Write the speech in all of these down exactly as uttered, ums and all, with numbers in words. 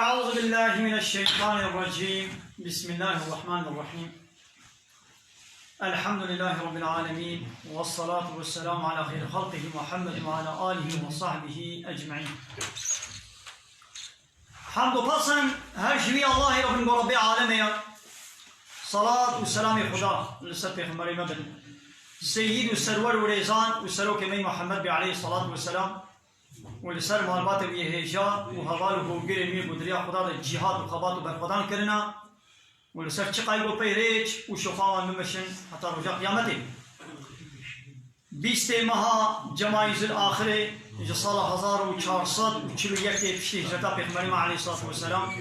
أعوذ بالله من الشيطان الرجيم. بسم الله الرحمن الرحيم. الحمد لله رب العالمين، والصلاة والسلام على خير خلقه محمد وعلى آله وصحبه أجمعين. Hamd û pasan her ji wî Allahê re bin ku Rebbê alemê ye. Salat û selamê Xuda li ser pêxemberê me bin. Seyyîd û serwer û rêzan û serokê me Muhammed bê aleyhî salatu ve selam. û li ser malbatê wî hêja û heval û hogirên wî ku di riya Xuda de cîhad û xebat û berxwedan kirina û li ser çiqayî ku pey rêç û şofa wan bimeşin heta roja qiyametê. Bîstê meha Cemayî Zil Axirê ji sala hezar û çar sed û çil û yekê piştî hicreta Pêxemberê me aleyhissalatu vesselam,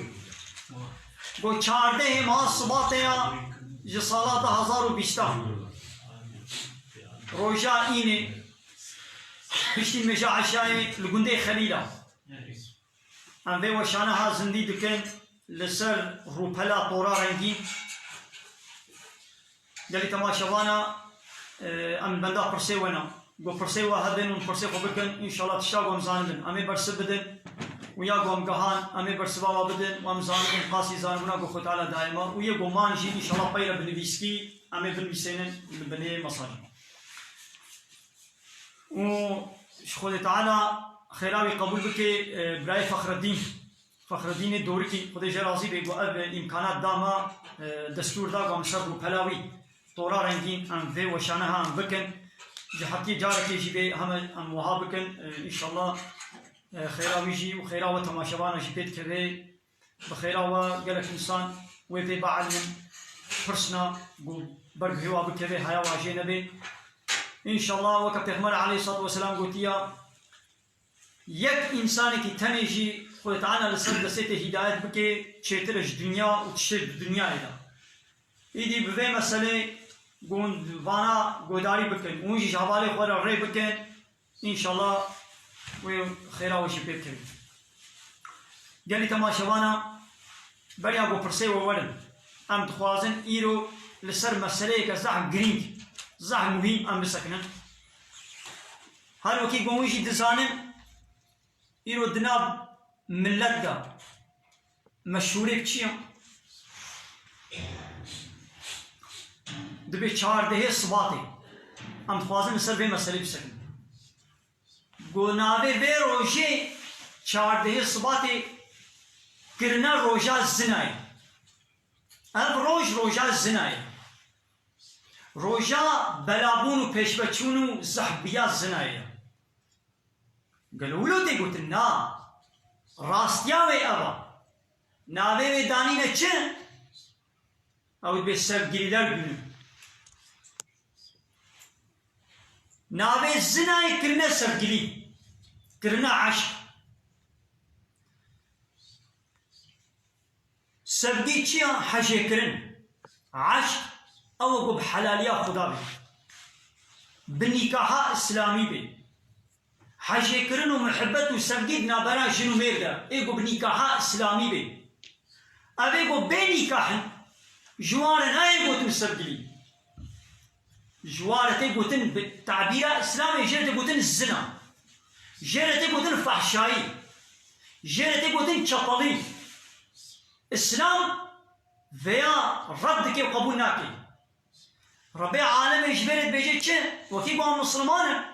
ku çardehê meha Sibatê ya ji sala du hezar û bîsta, roja înê, piştî meja eşayê li gundê Xelîla. Em vê weşaneha zindî dikin li ser rûpela tora rengîn. Gelî temaşevana, e, em benda pirsê we ne. Ku pirsê we hebin û pirsê xwe bikin, înşallah tişta ku em zanibin, em ê bersiv bidin. Û ya ku em gihan, em ê bersiva we bidin û em zanibin qasî zanibûna ku Xwe Teala daîma û yê ku man jî înşallah peyre bi nivîskî em ê binivîsênin li binê mesajê. û ji Xwedê Teala xêra wî qebûl bike, e, birayê Fexreddîn. Fexreddînê Dorikî, Xwedê jê razî be, ku ev îmkanat da me, e, destûr da, ku em ser rûpela wî tora rengîn em vê weşaneha em bikin. Ji heftiyê carekê jî vê heme em wiha bikin. E, înşallah, e, xêra wî jî û xêra we temaşevana jî pê dikeve. Bi xêra we gelek însan wê vê bielmin, pirsna ku ber guhê wa bikeve, haya wa jê nebe. Înşallah weke Pêxember aleyhissalatu vesselam gotiya, yek însanekî tenê jî Xwedê Teala li ser destê te hîdayet bike, çêtir e ji dinya û tiştê di dinyayê de. Îdî bi vê meselê ku hûn vana guhdarî bikin û hûn jî ji hevalê xwe re rê bikin, înşallah wê xêra we jî pê bikevin. Gelî temaşevana, beriya ku pirsê we werin, em dixwazin îro li ser meseleyeke zehf girîng, zehf muhîm em bisekinin. Her wekî ku hûn jî dizanin, îro di nav milet de meşhûrê bi çi ye? Dibê çardehê Sibatê. Em dixwazin li ser vê meselê bisekinin. Ku navê vê rojê çardehê Sibatê kirine roja zina ye. Ev roj roja zina ye. Roja belabûn û pêşveçûn û zehfbûya zinayê ye. Gelo wilo tê gotin? Na. Rastiya wê ev e. Navê wê danîne çi? Ew dibê Sevgililer Günü. Navê zinayê kirine sevgilî. Kirine eşq. Sevgî çi ya? Hejêkirin. Eşq, ew e ku bi helaliya Xuda bê. Bi nîkaha îslamî bê. Hejêkirin û muhibbet û sevgî di navbera jin û mêr de, ê ku bi nîkaha îslamî bê. Ev ê ku bê nîkah in, ji wan re nayê gotin sevgilî. Ji wan re tê gotin, bi tabîra îslamê jê re tê gotin zina. Jê re tê gotin fehşayî. Jê re tê gotin çepelî. Îslam vêya red dike û qebûl nake. Rebê alemê ji vê re dibêje çi? Wekî ku em misilman in.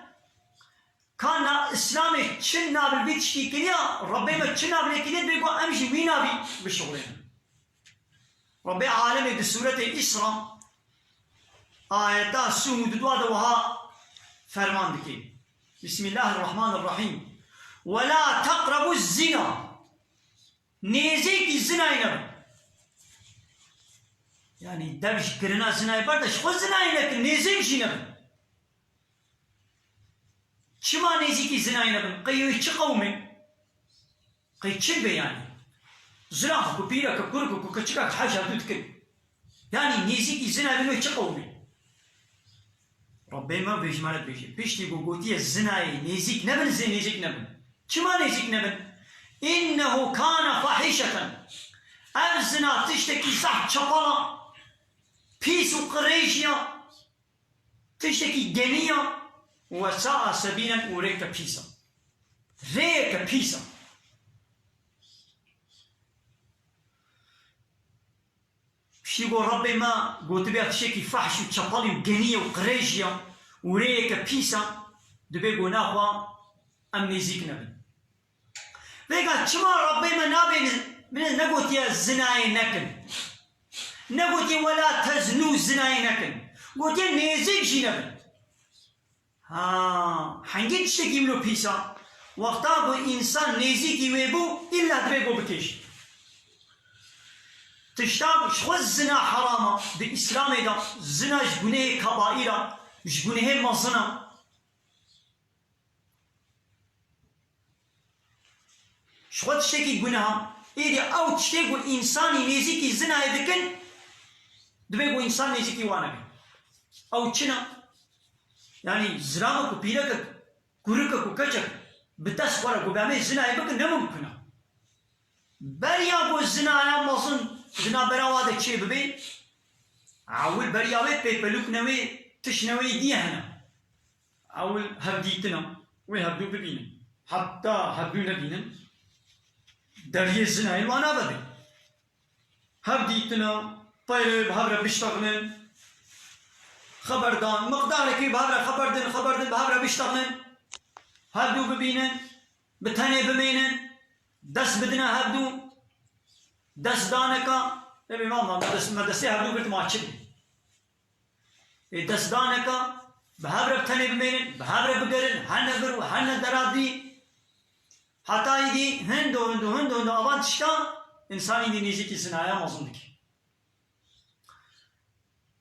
Ka na, Îslamê çi nav li vî tiştî kiriya, Rebê me çi nav lê kiriye, dibê ku em jî wî navî bişuxulênin. Rebê alemê di sûretê Îsra, ayeta sî û dua de wiha ferman dike. Bismillahirrahmanirrahîm. "Ve la teqrebu zina." Nêzîkî zinayê nebin. Yanî dev ji kirina zinayê berde, ji xwe zinayê nekin, nêzîk jî nebin. Çima nêzîkî zinayê nebin? Qey wê çi qewimê? Qey çi be yanî? Zilam ku pîrek, ku kurik, ku keçikek heja dû dikin. Yanî nêzîkî zinayê bin wê çi qewimê? Rebbê me vê ji me re dibêje. Piştî ku gotiye zinayê nêzîk nebin, zê nêzîk nebin. Çima nêzîk nebin? "Înnehu kâne fahîşeten." Ev zina tiştekî zehf çepel a, pîs û qirêj ya. Tiştekî genî ya, "we sa'a sebîlen", û rêyeke pîs e. Rêyeke pîs e. Çî ku Rebbê me gotibe tiştekî fehş û çepelî û genî ye û qirêjî ye û rêyeke pîs e, dibê ku naxwe em nêzîk nebin. Vêga çima Rebbê me nabê, min negotiye zinayê nekin? Negotiye "Wela teznû", zinayê nekin. Gotiye nêzîk jî nebin. Ha, hengî tiştekî wilo pîs e. Wexta ku însan nêzîkî wê bû, îlla divê ku bikê jî. Tişta ji xwe zina heram e. Di Îslamê de zina ji gunehê kebaîr e, ji gunehê mezin e. Ji xwe tiştekî guneh e. Êdî ew tiştê ku însanî nêzîkî zinayê dikin, divê ku însan nêzîkî wan nebe. Ew çi ne? Yanî zilamek û pîrekek, kurik û keçek bi dest xwe re ku be em ê zinayê bikin, ne mimkun e. Beriya ku zinaya mezin di navbera wan de çêbibe, ewil beriya wê pêpelûk newê, tişt newê dî hene. Ewil hevdîtin e, wê hevdû bibînin. Heta hevdû nebînin, deriyê zinayê wan navebê. Hevdîtin e, peyre bi hev re biştexilin, xeberdan, miqdarekê bi hev re xeber din, xeber din, bi hev re biştexilin, hevdû bibînin, bi tenê bimênin, dest bidine hevdû, destdaneka, nebê mama, me dest, me destê hevdû girt, ma çi bê? Ê destdaneka, bi hev re bi tenê bimênin, bi hev re bigerin, hene vir û hene deradî. Heta îdî hindo, hindo, hindo, hindo avan tişta însan îdî nêzîkî zinaya mezin dike.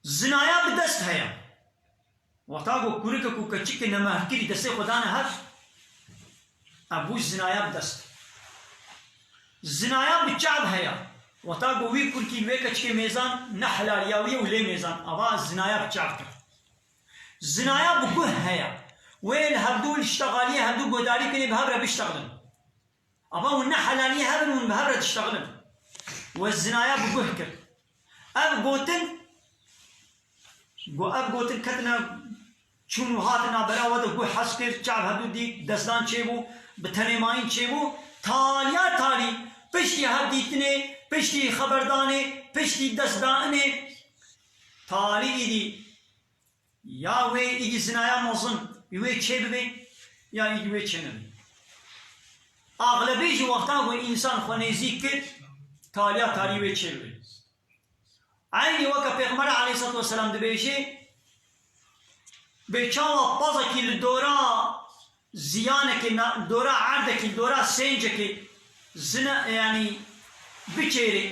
Zinaya bi dest heye. Wexta ku kurikek û keçikê nemehkirî destê xwe dane hev, ev bû zinaya bi dest. Zinaya bi çav heye. Wexta ku wî kurkî wê keçikê mêzan, ne helaliya wî ye û lê mêzan. Ava zinaya bi çav kir. Zinaya bi guh heye. Wê li hevdû li ştexaliyê hevdû guhdarî kinê bi hev re biştexilin. Ava hûn ne helaliyê hev in, hûn bi hev re diştexilin. We zinaya bi guh kir. Ev gotin, go-, ev gotin ketine çûn û hatin navbera we de, guh hez kir, çav hevdû dît, destdan çêbû, bi tenê mayîn çêbû. Taliya talî, piştî hevdîtinê, piştî xeberdanê, piştî destdanê, talî îdî ya wê îdî zinaya mezin wê çêbibe, ya îdî wê çênebe. Axlebê jî wexta ku însan xwe nêzîk kir, taliya talî wê çêbibe. Eynî weke Pêxember aleyhisselatu vesselam dibêje, bê çawa pezekî li dora ziyanekê, na-, dora erdekî, dora sêncekê zine, yanî biçêrê,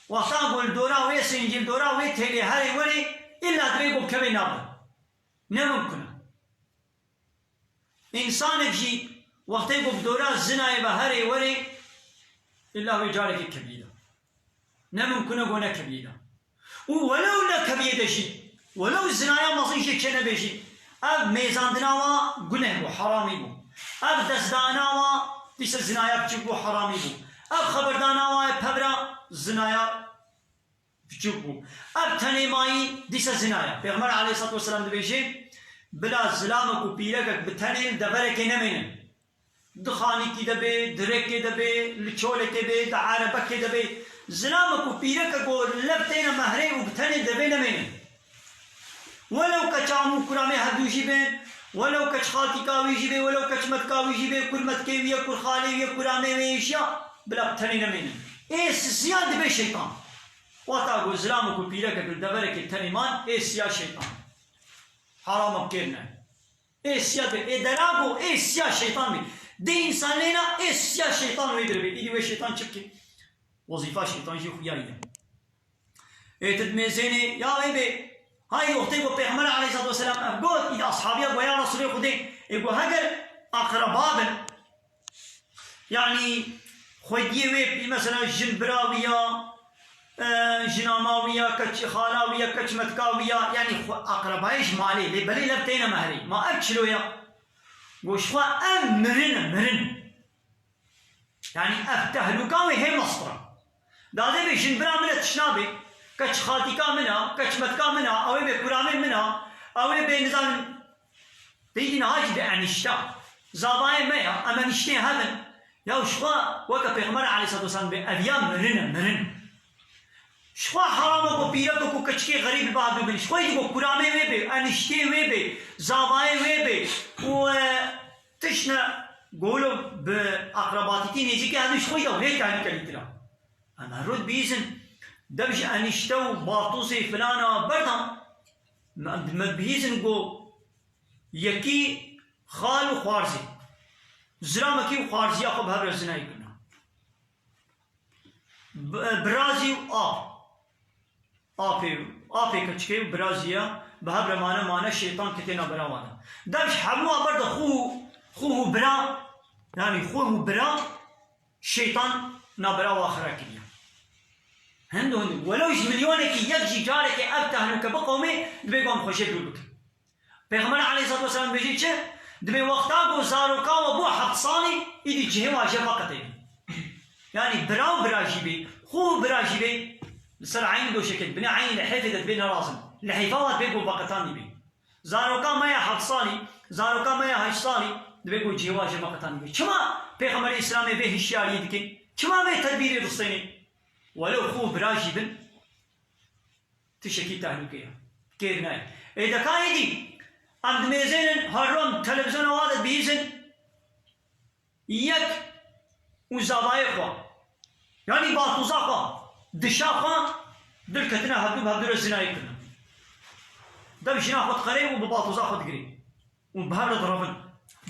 wexta ku li dora wê sêncê, li dora wê têlê herê werê, îlla divê ku bikeve navê. Ne mimkun e. Însanek jî wextê ku bi dora zinayê ve herê werê, îlla wê carekê keviyê de. Ne mimkun e ku nekeviyê de. Û welew nekeviyê de jî, welew zinaya mezin jê çênebe jî, ev mêzandina wa guneh bû, heramî bû. Ev destdana wa dîse zinaya biçûk bû, heramî bû. Ev xeberdana wa yê pevra zinaya biçûk bû. Ev tenê mayî dîse zina ye. Pêxember aleyhisselatu vesselam dibêje, bila zilamek û pîrekek bi tenê li deverekê nemênin. Di xanîkî de bê, di rêkê de bê, li çolekê bê, di erebekê de bê. Zilamek û pîrekek ku lev têne mehrê û bi tenê devê nemênin. Welew keça hemû kuramê hevdû jî bên, welew keç xaltîka wî jî bê, welew keç metka wî jî bê, kur metkê wî ye, kur xalê wî ye, kur amê wê ye jî ya, bila bi tenê nemênin. Ê sisiya dibe şeytan. Wexta ku zilamek û pîrekek li deverekê tenê man, ê siya şeytan. Haram e, kêr ne. Ê siya be, ê dera ku ê siya şeytan be. Dê însan lê na, ê siya şeytan wê dir be. Îdî wê şeytan çi bike? Wezîfa şeytan jî xuya ye. Ê tu dimêzênê, ya ê bê, hay wextê ku Pêxember aleyhisselatu vesselam ev got, îdî ashabiya got, ya Resulê Xwedê, ê got heger akraba bin, Yanî xwediyê wê, mesela jin bira wî ya, e, jina ma wî ya, keç xala wî ya, keç metka wî ya, yanî xwe aqrebayê ji malê, lê belê lev têne mehrê. Ma ev çilo ya? Got ji xwe ev mirin e, mirin. Yanî ev tehlûka wê hê mestir e. Dadê bê jin bira min e tişt nabê, keç xaltîka min a, keç metka min a, ew ê bê kuramê min a, ew ê bê nizanim Teyî niha jî di enişta. Zavayê me ya, em eniştê hev in. Ya ji xwe weke Pêxember aleyhisselatu vesselam bê, ev ya mirin e, mirin. Ji xwe heram e ku pîrek û ku keçikê xerîb li ba dû bin. Ji xwe jî ku kuramê wê bê, eniştê wê bê, zavayê wê bê û, e, tişt ne golo bi akrabatîtî nêzîkî hevdû ji xwe jî de wê tehlikelîtir e. Em her roj bihîzin, dev ji enişte û baltozê filana berdan, me, me bihîzin ku yekî xal û xwarzê, zilamekî û xwarziya xwe bi hev re zinayî kirine. Bi-, birazî û ap. Apê, apê keçikê û birazî ya bi hev re mane, mane şeytan ketê navbera wan de. Dev ji hemû a ber de xwe û, xwe û bira, yanî xwe û bira şeytan navbera wan xira kiriye. Hindu hindu. Welew ji milyonekî yek jî carekê ev tehlûke biqewimê, divê ku em xwe jê dûr bikin. Pêxember aleyhissalatu vesselam dibêje çi? Dibê wexta ku zaroka we bû heft salî, îdî cihê wan jê veqetê bî. Yanî bira û bira jî bê, xwe û bira jî bê, li ser eynî doşekê, binê eynî lihêfê de dibê nerazin. Lihêfa wan dibê ku veqetandî bê. Zaroka me ya heft salî, zaroka me ya heşt salî, dibê ku cihê wan jê veqetandî bê. Çima Pêxemberê Îslamê vê hişyariyê dike? Çima vê tedbîrê distêne? Welew xwe û bira jî bin, tiştekî tehlûke ye. Kêr nayê. Ê deka êdî, em dimêzênin, her ron televîzyona wa de dibihîzin, yek û zavayê xwe, yanî baltoza xwe, dişa xwe, dil ketine hevdû, bi hevdû re zinayê kirine. Dev jina xwe diqerê û bi baltoza xwe digirê. Û bi hev re direvin.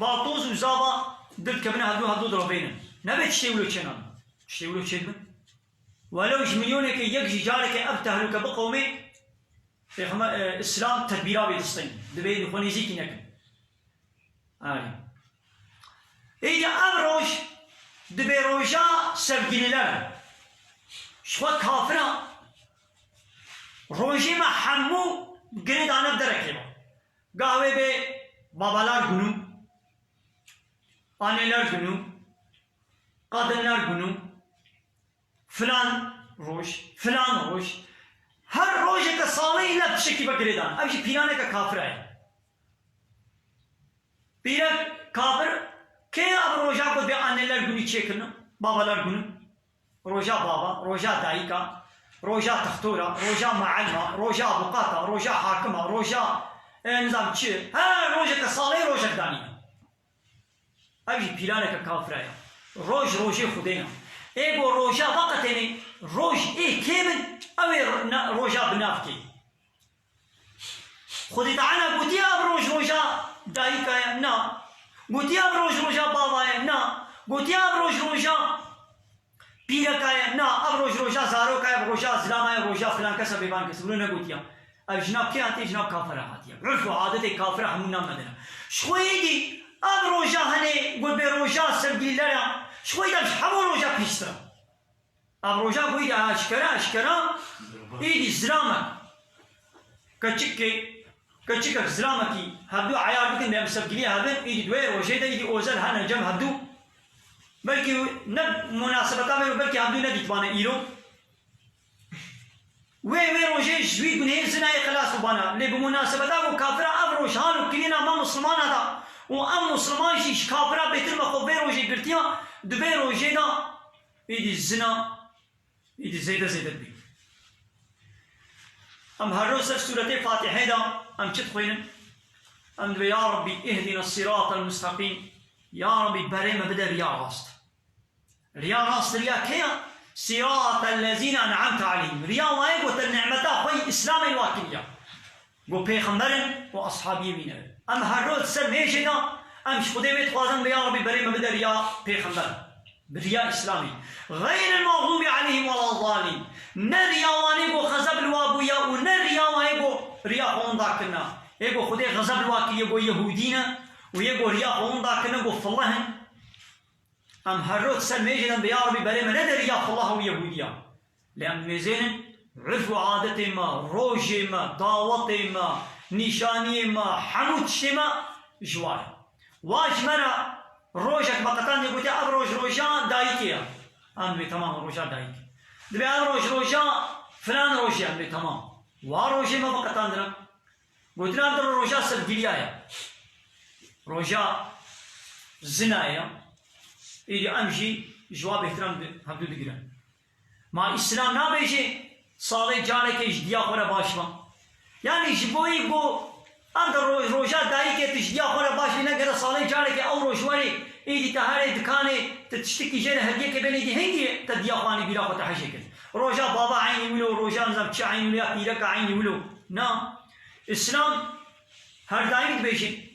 Baltoz û zava dil dikevine hevdû, hevdû direvênin. Nebe tiştê wilo çênabin. Tiştê wilo çêdibin. Welew ji milyonekê yek jî careke ev tehlûke biqewimê, Pêxember, e, Îslam tedbîra wê distên. Divê li xwe nêzîkî nekin. Erê. Êdî ev roj dibê roja sevgilîler e. Ji xwe kafira rojê me hemû girêdane bi derekê ve. Gah wê bê babalar günü, anneler günü, kadınlar günü, filan roj, filan roj. Her rojeke salê îne tiştekî ve girêdan. Ev jî pîraneke kafira ye. Pîrek kafir kê ev roja ku dê anneler günü çêkirine, babalar günü? Roja baba, roja dayika, roja textora, roja meelma, roja avukata, roja hakima, roja, e, nizam çi, her rojeke salê rojek danîne. Ev jî pîraneke kafira ye. Roj rojê Xwedê ne. Ê ku roja veqetênê, roj ê kê bin, ew ê ne-, roja bi nav kê. Xwedê Teala gotiye ev roj roja dayika ye? Na. Gotiye ev roj roja bava ye? Na. Gotiye ev roj roja pîreka ye? Na. Ev roj roja zaroka ye, roja zilama ye, roja filan kesa, bêvan kesa. Wilo negotiya. Ev ji nav kê hatiye? Ji nav kafira hatiye. Urf û adetê kafira hemû nav me dine. Ji xwe êdî ev roja hene got bê roja sevgilîlera, ji xwe êdî ev ji hemû roja pîstir e. Ev roja ku îdî eşkere, eşkera, îdî zilamek. Keçikê, keçikek zilamekî hevdû eyar bikin, bi em sevgiliyê hebin, îdî di wê rojê de îdî ozel hene cem hevdû. Belkî ne munasebeta me, belkî hevdû nedîtibane îro. Wê, wê rojê ji wî gunehê zinayê xilas bibana. Lê bi munasebeta ku kafira ev roj hal û kirîna me Muslimana da û em Musliman jî ji kafira bêtir me xwe vê rojê girtiya, di vê rojê de Îdî zina, îdî zêde zêde dibî. Em her roj ser sûretê Fatîhê de em çi dixwînin? Em dibê, Ya Rabbî, ihdina siratal mustaqîm. Ya Rabbî, berê me bide riya rast. Riya rast riya kê ya? Siratal lezîne en'amte aleyhim. Riya wayê ku te nimeta xwe yî Îslamê li wa kiriya. Ku pêxember in û ashabiyê wî ne. Em her roj ser mêjê de em ji Xwedê wê dixwazin, bê ya Rebî berê me bide riya pêxember, bi riya Îslamê. Xeyril mexdûbî aleyhim wela zalîn. Ne riya wanê ku xezeb li wa bûye û ne riya wanê ku riya xwe winda kirine. Ê ku Xwedê xezeb li wa kiriye ku Yehûdî ne û yê ku riya xwe winda kirine ku filih in. Em her roj ser mêjê de em bê ya Rebî berê me nede riya filih û Yehûdiya. Lê em dimêzênin urf û adetê me, rojê me, dawetê me, nîşaniyê me, hemû tiştê me ji wa ye. Wa ji me re rojek me qetan diye gotiye, ev roj roja dayikê ye. Em dibê temam roja dayikê. Dibê ev roj roja filan rojê ye, em dibê temam. Wa rojê me veqetandine. Gotina dir roja sevgiliya ye. Roja zina ye. Îdî em jî ji wa bêhtir em bi hevdû digirin. Ma Îslam nabêje Salê carekê ji diya xwe re baş be. Yanî ji bo yî ku ev di ro-, roja dayikê tu ji diya xwe re baş bî, ne gere salê carekê ew roj werê, êdî te herê dikanê, tu tiştekî jê re hediyekê benê dî, hingî te diya xwe anî bîra xwe te hejê kir. Roja baba eynî wilo, roja nizam çi eynî wilo, ya pîreka eynî wilo. Na. Îslam her daîm dibêje,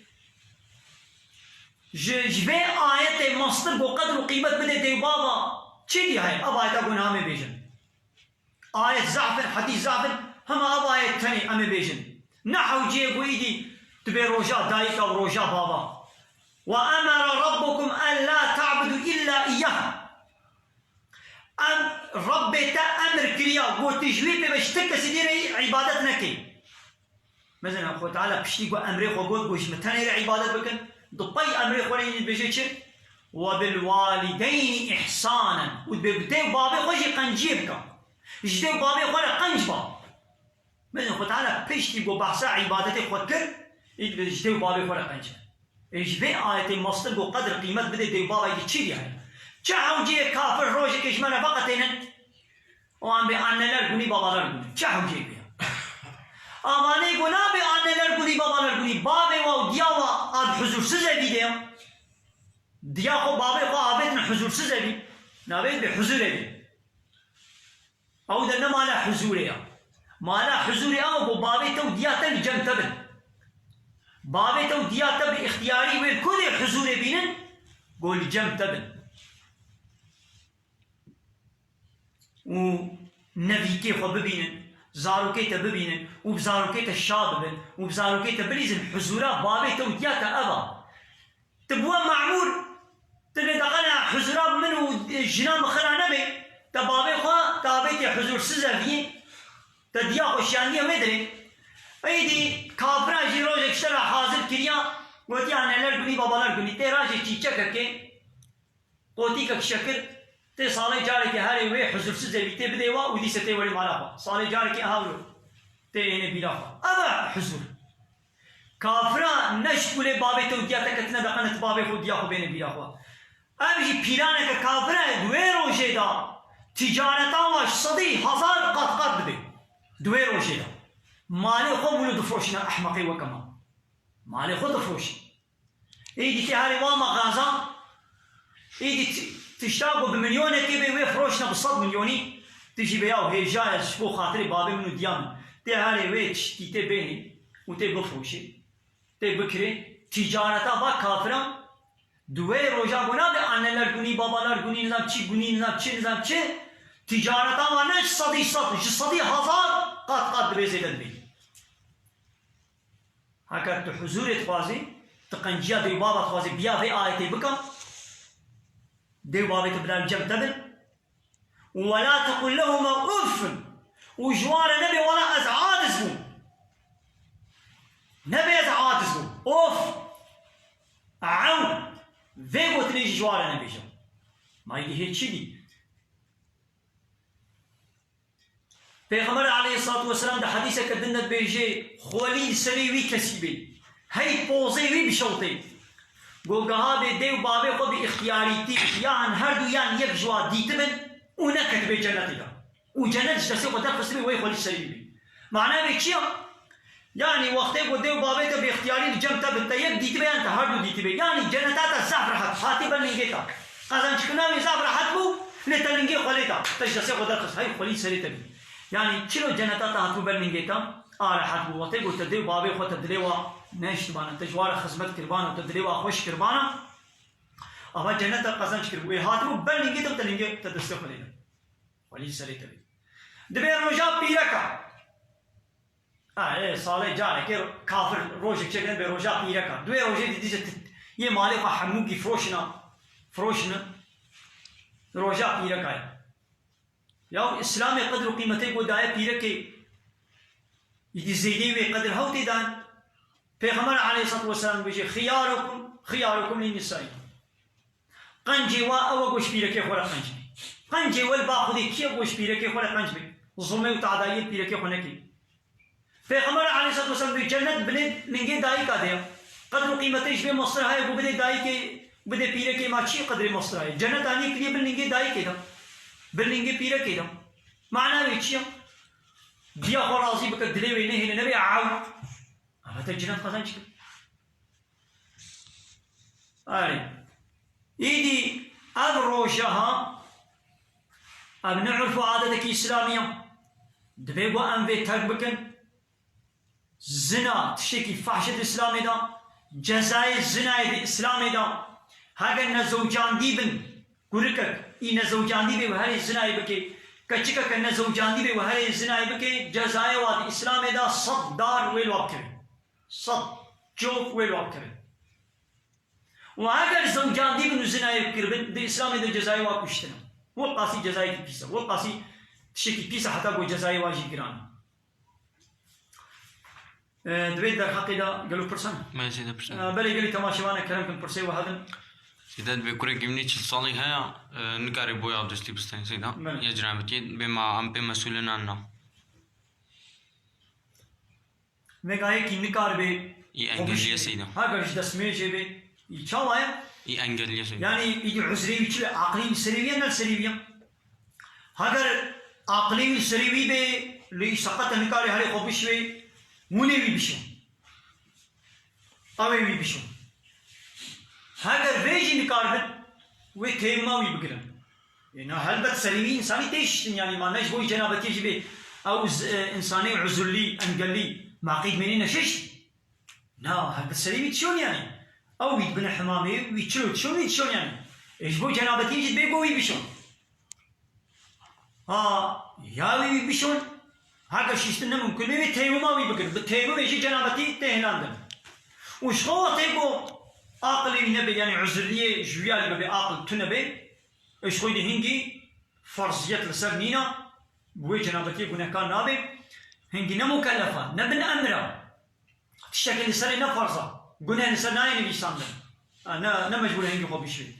ji, ji vê ayetê mastir ku qedr û qîmet bide dê û baba, çi dî heye? Ev ayeta ku niha me bêjin. Ayet zaf in, hedîs zaf in, hema ev ayet tenê em ê bêjin. Ne hewceyê ku îdî dibê roja dayika û roja baba. "Ve emere rabbukum en la ta'budu illa iyyah." Em, Rabbê te emir kiriya, got, tu ji wî pê ve ji ti kesî dî re îbadet nekê. Mesela Xwe Teala piştî ku emrê xwe got, got, ji min tenê re îbadet bikin, di pey emrê xwe re yî dibêje çi? "Ve bil walideyni ihsanen." Û dibê bi dê û babê xwe jî qenciyê bike. Ji dê û babê xwe re qenc be. Mesela Xwe Teala piştî ku behsa îbadetê xwe kir, î dibê ji dê û babê xwe re qenc be. Ê ji vê ayetê mastir ku qedr qîmet bidê dê û bavekî çi diye heye? Çi hewceyê kafir rojekê ji me re veqetênin? O an bê anneler günü, babalar günü. Çi hewceyê ku ye? Amanê ku nabê anneler günü, babalar günü, bavê wa û diya wa ad huzursiz evî de ya. Diya xwe, bavê xwe avêtin huzursiz evî. Nabê bê huzur evî. Ew de ne mala huzûrê ya. Mala huzûrê ew ku bavê te û diya te li cem te bin. Bavê te û diya te bi îxtiyarî wê li ku dê huzûrê bînin, ku li cem te bin. Û nevîkê xwe bibînin, zarokê te bibînin û bi zarokê te şa bibin û bi zarokê te bilîzin. Huzûra bavê te û diya te ev a. Tu bi we memûr, tu bê deqene huzura min û jina min xira nebê, te bavê xwe, te avêtê huzursiz eviyê, te diya xwe şiyandiye wê dirê. Êdî kafira jî rojek ji te re hazir kiriya, gotiya neler günü, babalar günü. Tê rajê çîçekekê, qotîkek şekir, tê salê carekê herê wê huzursiz evî tê bidê wa û dîse tê werê mala xwe. Salê carekê aha wilo tê ênê bîra xwe. Ev e huzur. Kafira ne ji kulê bavê te û diya te ketine deqene tu bavê xwe û diya xwe bêne bîra xwe. Ev jî pîlaneke kafir e, di wê rojê de ticareta wa ji sedî hezar qat qat dibe. Di wê rojê de. Malê xwe wilo difroşine ehmeqê weke me. Malê xwe difroşî. Êdî tê herê wa mexaza, êdî ti-, tişta ku bi milyonekê bê wê firoşine bi sed milyonî, tu jî bê yaw hêja ye ji bo xatirê babê min û diya min. Tê herê wê tiştî tê bênê û tê bifroşê, tê bikirê. Tîcareta va kafiran di wê roja ku nabe anneler günü, babalar günü, nizam çi günü, nizam çi, nizam çi, tîcareta va ne ji sedî sed, ji sedî hezar qat qat dibê zêde dibê. Heger tu huzûrê dixwazî, tu qenciya dê û baba dixwazî, biya vê ayetê bike, dê û babê tu bila li cem te bin. Û "Ve la tequl lehuma uffin." Û ji wan re nebê, "Wela ez aciz bûm." Nebê "Ez aciz bûm." Of! Ew! Vê gotinê jî ji wan re nebêje. Ma yî hê çi dî? Pêxember aleyhissalatu vesselam di hedîseke din de dibêje, xwelî li serê wî kesî bê, hey pozê wî bişewtê. Go geha bê dê û bavê xwe bi îxtiyarîtî yan her du yan yek ji wa dîtibin û neketibê cenetê de. Û cenet ji destê xwe derxistibê, wey xwelî serê wî bê. Mana wê çi ya? Yanî wextê ku dê û bavê te bi îxtiyarî li cem te bin, te yek dîtibe yan te her du dîtibe. Yanî ceneta te zaf rehet, hatî ber lingê te. Qezençkirina wê zaf rehet bû, lê te lingê xwe lê da. Te ji destê xwe derxist, hey xwelî serê te bî. Yanî çilo ceneta te hatibû ber lingê te, a rehet bû. Wextê ku te dê û bavê xwe te dilê wa nehiştibana, te ji wa re xizmet kiribana û te dilê wa xweş kiribana, ava ceneta qezenç kiribû. Wê hatibû ber lingê te, te lingê te destê xwe lê da. Xwelî serê te bî. Dibê roja pîreka. Ha, ê, salê carekê kafir rojek çêkin bê roja pîreka. Duê rojê dî dîse ti-, yê malê xwe hemûkî firoşina, firoşine. Roja pîreka ye. Ya Îslamê qedr û qîmetê ku daye pîrekê, îdî zêdeyî wê qedr hew tê dan. Pêxember aleyhissalatu vesselam dibêje, "Xiyarukum, xiyarukum li nisaikum." Qencê wa ew e ku ji pîrekê xwe re qenc be. Qencê we li ba Xwedê kî ye ku ji pîrekê xwe re qenc be? Zulmê û tadayiyê li pîrekê xwe neke. Pêxember aleyhissalatu vesselam dibê cennet binê lingê dayika de ye. Qedr û qîmetê ji vê mastir heye ku bidê dayikê, bidê pîrekê ma çi qedrê mastir heye? Cennet anî kiriye bin lingê dayikê de. Bin lingê pîrekê de. Mana wê çi ye? diya xwe razî bike, dilê wê nehêle, nebe ew. Ama te cinet qezenc kir. Erê. Îdî ev roja ha, ev ne urf û adetekî îslamî ye. Dibê ku em vê terk bikin. Zina tiştekî fahş e di Îslamê de. Cezayê zinayê di Îslamê de. Heger nezewcandî bin, kurikek î nezewcandî bê û herê zinayê bike. Keçikeke nezewcandî bê û herê zinayê bike, cezaya wa di Îslamê de sed dar wê li wa bikirin. Sed cof wê li wa bikirin. Û heger zewcandî bin û zinayê kiribin, di Îslamê de cezayê wa kuştin e. Wek qasî cezayekî pîs e. Wek qasî tiştekî pîs e, heta ku cezayê wa jî giran e. E, divê derheqê de gelo pirsan? Me sêde pirsan. E, belê gelî temaşevan e, kerem kin pirsê we hedin. Sêde divê kurekî min çil salî heye, e, nikare boya destî bistên sêde. Belê. Ya cinabetiyê bê ma em pê mesûlin an na. Vegayekî nikaribe Î xwe engeliye bişîne. Seyda. Heger ji destmêjê be, î çawa ye? Î engeliye Seyda. Yanî î di uzrê wî çi be? Aqilê wî serê wî ye, ne serê wî ye? Heger aqilê wî serê wî be, lê î seqet e, nikare herê xwe bişîbe, hûn ê wî bişîn. Ew ê wî bişon. Heger vê jî nikaribin, wê têwima wî bigirin. Ê, na helbet serî wî însanî tê şiştin, yanî ma ne ji bo cenabetiyê jî bê ew z-, e, însanê uzurlî, engellî, maqî dimênê neşişt. Na, helbet serî wî dişon yanî. Ew wî dibine hemamê, wî çilo dişon, wî dişon yanî. Ê, ji bo cenabetiyê jî dibê ku wî bişon. Ha, ya wî wî bişon, heke şiştin ne mumkin, wê têwima wî bikin. Bi têwimê jî cenabetî tê hinandin. Û ji xwe wextê ku aqilê wî nebe, yanî uzurliyê ji wî alî bibê, aqil tune be, û ji xwe de hingî ferziyet li ser nîna, bi wê cenabetiyê gunehkar nabe, hingî ne mukellef e, ne bin emir e. Tiştekî li serê ne farz e. Guneh li ser nayê nivîsandin. Ha, ne, ne mecbûr e hingî xwe bişî.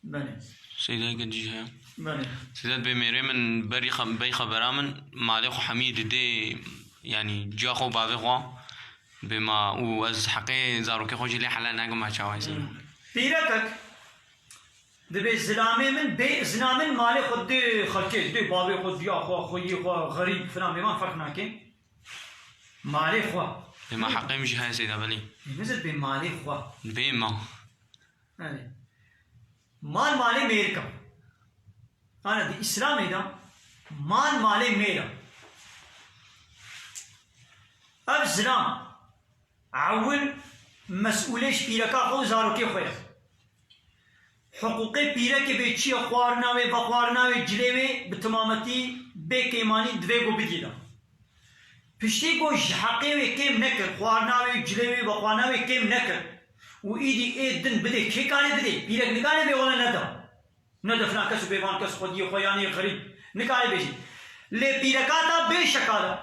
Belê. Seyda gel jî heye. Belê. Seyda bê mêrê min berî xe-, bey xebera min malê xwe hemî didê, yanî ciya xwe û bavê xwe bê ma û ez heqê zarokê xwe jî lê helal nakim, ma çawa seyda. Hmm. Pîrekek dibê zilamê min bê, zina min malê xwe dê xelkê, dê bavê xwe, diya xwe, xweyê xwe, xerîb filan bê, man ferq nake. Malê xwe. Ê, ma heqê min jî heye seyda, belê. Ê, nizir bê malê xwe. Bê ma. Erê. Mal malê mêrika. Ana di Îslamê de mal malê mêr e. Ev zilam ewil mesûlê ji pîreka xwe û zarokê xwe ye. Hiqûqê pîrekê bê çi ye, xwarina wê, vexwarina wê, cilê wê bi timametî bê kêmanî divê ku bidî de. Piştî ku ji heqê wê kêm nekir, xwarina wê, cilê wê, vexwarina wê kêm nekir û îdî ê din bidê, kê karê bidê? Pîrek nikare bê wele neda. Neda filan kes û bê van kes xwediyê xwe yanî xerîb. Nikare bêjî. Lê pîreka ta bê şekale.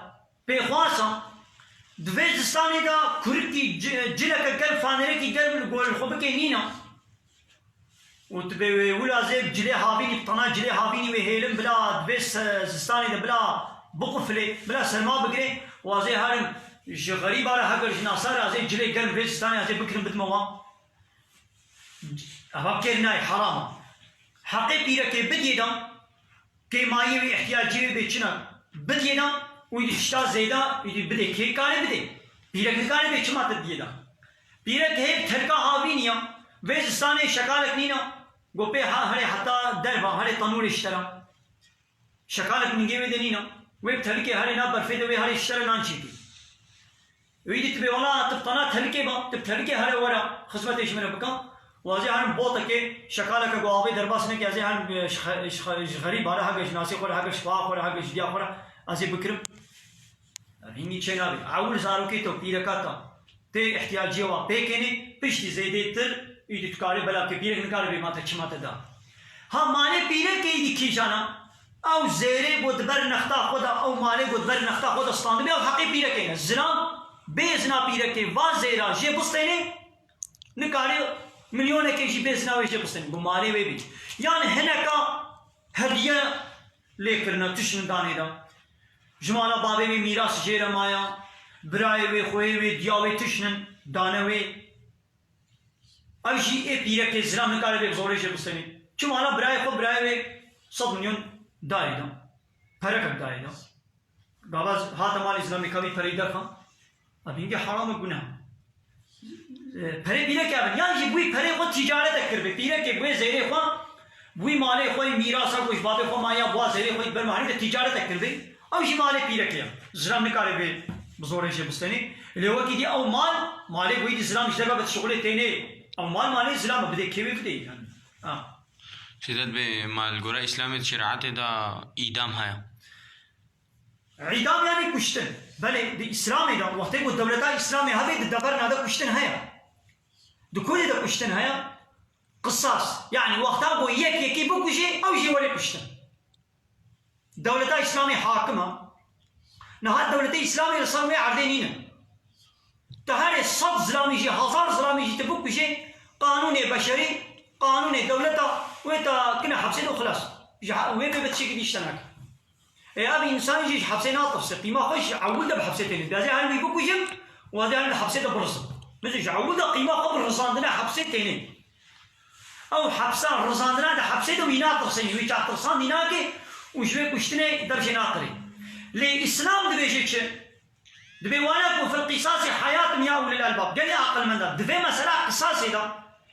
Pêxwasa, di vê zistanê de kurikî ci-, cileke germ, fanerekî germ li gor xwe bike nîna. Û tu bê wê wila zê cilê havînî, bi tena cilê havînî wê hêlin bila di vê se-, zistanê de bila biqufilê, bila serma bigirê, û azê herin ji xerîba re heger ji nasa re azê cilê germ vê zistanê azê bikirin bidime wan. Eva kêr nayê, heram e. Heqê pîrekê bidiyê de, kêmayî wê, ihtiyacê wê bê çi ne, bidiyê de û îdî tişta zêde îdî bidê. Kê karê bidê? Pîrek nikarê bê çima te diyê de. Pîrek hê bi telika havînî ya. Vê zistanê şekalek nîna. Go pê ha-, herê heta derva, herê tenûrê ji te re. Şekalek mingê wê de nîna. Wê bi telikê herê nav berfê de wê herê ji te re nan çêkê. Wî dî tu bê wela tu bi tena telikê ba, tu bi telikê here were xizmetê ji min re bika. Wazê herin botekê, şekaleke ku avê derbas neke, ez ê herin, e, ji xe-, ji xe-, ji xerîba re, heke ji nasê xwe re, heke ji xweha xwe re, heke ji diya xwe re, ez ê bikirim. Hînî çê nabe. Ewil zarokê te, pîreka te tê ihtiyaciyê wa pêkênê, piştî zêdêtir, îdî tu karê bela bikê, pîrek nikare bê ma te çima te da. Ha malê pîrekê îdî kîjan e? Ew zêrê ku di ber nexta xwe de, ew malê ku di ber nexta xwe de standibê, ew heqê pîrekê ne. Zilam bê zina pîrekê va zêra jê bistênê, nikare milyonekê jî bê zina wê jê bistênê. Bi malê wê bî. Yan hineka hediye lê kirine, tiştin danê de. Ji mala bavê wê mîras jê re maya, birayê wê, xweyê wê, diya wê tiştin dane wê. Ev jî ê pîrekê zilam nikare vê bi zorê jê bistênê. Çima na birayê xwe, birayê wê sed milyon dayê de. Perekek dayê de. Gava hate malê zilamê ka wî pereyî derxan. Ev hingê heram e, guneh. E, perê pîrekê evin. Yan jî bi wî perê xwe tîcaretek kiribê. Pîrekê bi wê zêrê xwe, bi wî malê xwe, mîrasa ku ji babê xwe maye, bi wa zêrê xwe, bi ber mehrê de tîcaretek kiribê. Ew jî malê pîrekê ye. Zilam nikare vê bi zorê jê bistenê. Lê wekî dî ew mal, malê wî dî zilam ji derve bi şixulê tênê. Ew mal malê zilam e, bidê kê wê bidê yani. Ha. Seyda, dibê ma li gora Îslamê di şerîetê de îdam heye? Îdam yani kuştin. Belê, di Îslamê de, wextê ku dewleta Îslamê hebe, di deverna de kuştin heye. Di kurê de kuştin heye. Qisas. Yani wexta ku yek yekî bikuje, ew jî were kuştin. Dewleta Îslamê hakim e. Niha dewletê Îslamê li ser wê erdê nîne. Tu herê sed zilamî jî, hezar zilamî jî tu bikujê, qanûnê beşerî, qanûnê dewleta wê te kine hepsê de û xilas. Ji he-, wê bê bi tiştekî dî ji te nake. Ê, ev însan jî ji hepsê natirse. Qîma xwe ji ewil de bi hepsê têne. Dibê ez ê her wî bikujim û ez ê her wî di hepsê de birizim. Bizo ji ewil de qîma xwe bi rizandina hepsê têne. Ew hepsa, rizandina di hepsê de wî natirse, ji wî çavtirsandî nake û ji wê kuştinê dev jê naqirê. Lê Îslam dibêje çi? Dibê wana ku fil qisasî hayatun ya ulil albab. Gelê aqilmenda. Di vê mesela qisasê de,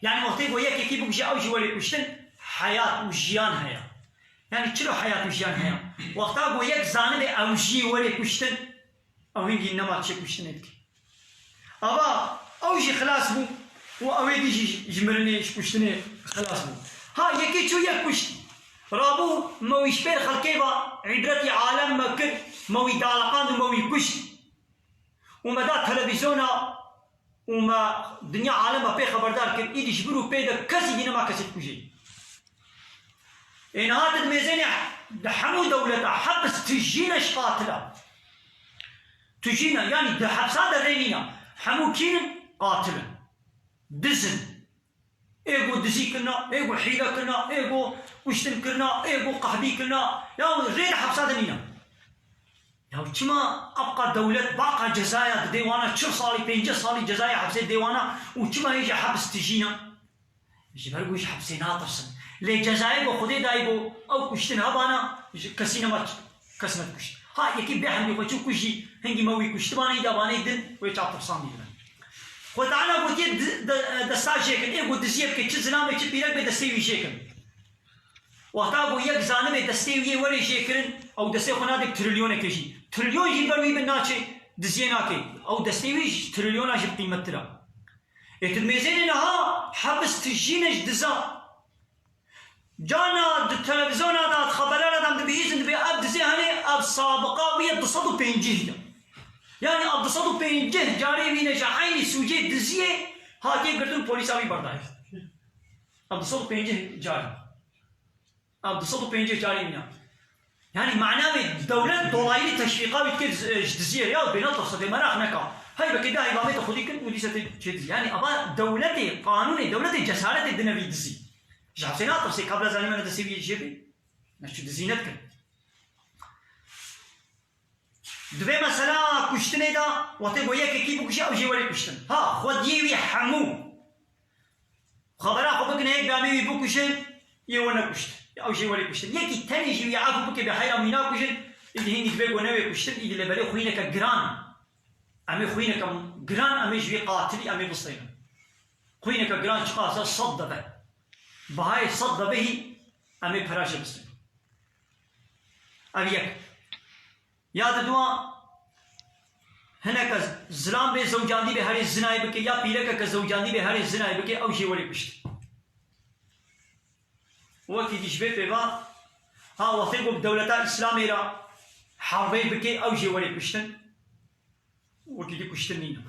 yani wextê ku yekekî bikuje ew jî were kuştin, hayat û jiyan heye. Yani çilo hayat û jiyan heye? Wexta ku yek zanibe ew jî were kuştin, ew hingî nema çi kuştinê dike. Ava ew jî xilas bû û ew ê dî jî ji mirinê, ji kuştinê xilas bû. Ha, yekê çû yek kuşt. Rabû me wî ji pêr xelkê ve îbretî alem me kir, me wî daliqand û me wî kuşt. Û me da televîzyona û me dinya alem ve pê xeberdar kir. Îdî ji vir û pê de kesî dî nema kesê dikujê. Ê niha tu dimêzênê di hemû dewleta hepis tijîne ji qatila. Tijîne, yanî di hepsa de rê nîne. Hemû kî ne? Qatil in. Diz in. Ê ku dizî kirina, ê ku hîle kirina, ê ku kuştin kirina, ê ku qehdî kirina. Ya rê di hepsa de nîne. Ya çima ebqa dewlet baqa cezaya didê wana, çil salî, pêncî salî cezaya hepsê didê wana û çima hê jî hepis tijîne? Ji ber ku ji hepsê natirsin. Lê cezayê ku Xwedê dayî bo ew kuştin hebana, ji kesî nema kes nedikuşt. Ha, yekî bê hemlî xwe çû kujî, hingî me wî kuştibanê, îda banê din wê çavtirsandî bibe. Xwe Teala gotiye di-, de-, desta jêkin, ê ku diziyê bike, çi zilamê, çi pîrek bê, destê wî jêkin. Wexta ku yek zanibê destê wî yê were jêkirin, ew destê xwe nade trilyonekê jî. Trilyon jî ber wî bin naçê, diziyê nake. Ew destê wî ji trilyona jî bi qîmettir e. Ê tu dimêzênê niha hepis tijîne ji dizan. Cana di televîzyona de, di xebera de em dibihîzin, dibê ev dizê hene, ev sabiqa wî ye du sed û pêncî ye. Yani ev du sed û pêncî carê wî ne ji eynî sûcê diziyê hatiye girtin, polîsa wî berdaye. Ev du sed û pêncî carî. Ev du sed û pêncî carî wî ne. Yani mana wê dewlet dolaylı teşvîqa wî dike ji, ji diziyê ya bêne tirse, bê meraq neka. Hey, belkî dahî bavê te xwedî kin û dîse tê çê dizî. Yani ava dewletê, qanûnê dewletê cesaretê dine vî dizî. Ji hepsê natirsê, kabla zanî me ne destê wî jê bê. Ne çi dizî nedikin. Di vê mesela kuştinê de, wextê ku yekekî bikuje, ew jê were kuştin. Ha, xwediyê wî hemû. Xebera xwe bikine, yek bi amê wî bikuje, yê we nekuşt. Ew jê were kuştin. Yekî tenê jî wî efû bike, bi heyra wî nakujin, îdî hînî divê ku newê kuştin, îdî lê belê xwîneke giran. Em ê xwîneke giran, em ê ji wî qatilî, em ê bisteynin. Xwîneke giran çiqas e? Sed deve. Bihayê sed devehî em ê pera jê bisteynin. Ev yek. Ya diduwa, hineke zilam bê zewcandî bê herê zinayê bike, ya pîrekeke zewcandî bê herê zinayê bike, ew jê were kuşt. Wekî dî ji vê pê ve, ha, wextê ku bi dewleta Îslamê re herbê bike, ew jê were kuştin. Wekî dî kuştin nîne.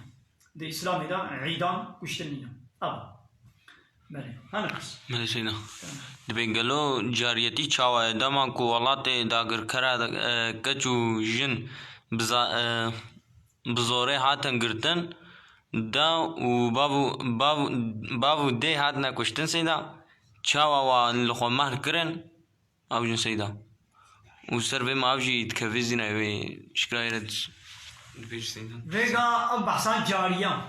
Di Îslamê de îdam kuştin nîne. Ev. Belê. Hene kis. Belê Seyda. Dibê gelo cariyetî çawa ye? Dema ku welatê dagirkera, e, keç û jin bi za-, e, bi zorê hatin girtin, da û bav û, bav, bav û dê hatine kuştin Seyda, çawa wan li xwe mehr kirin? Ew jin Seyda. Û ser vê me ev jî dikeve zîna wê şikirayê re dibêj Seyda. Vêga ev behsa cariya.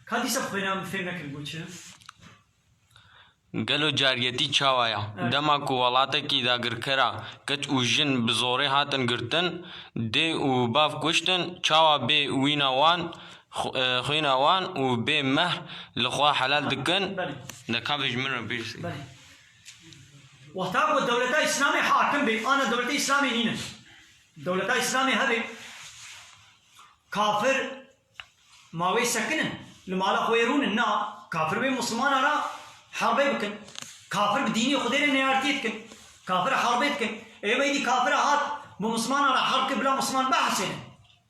Ka dîsa xwêna min fêm nekir got çi? Gelo cariyetî çawa ya? Evet. Dema ku welatekî dagirkera keç û jin bi zorê hatin girtin, dê û bav kuştin, çawa bê wîna wan, xu-, e, xwîna wan û bê mehr li xwe helal dikin? Belê. De ka ji min re bîrsî. Belê. Wexta ku dewleta Îslamê hakim bê, ana dewleta Îslamê nîne. Dewleta Îslamê hebe, kafir Ma wê sekinin, li mala xwe yê rûnin, na, kafir wê Muslimana re herbê bikin. Kafir bi dînê Xwedê re neyartiyê dikin. Kafir herbê dikin. Ê me îdî kafir hat, bi Muslimana re herb kir, bila Musliman behesênin.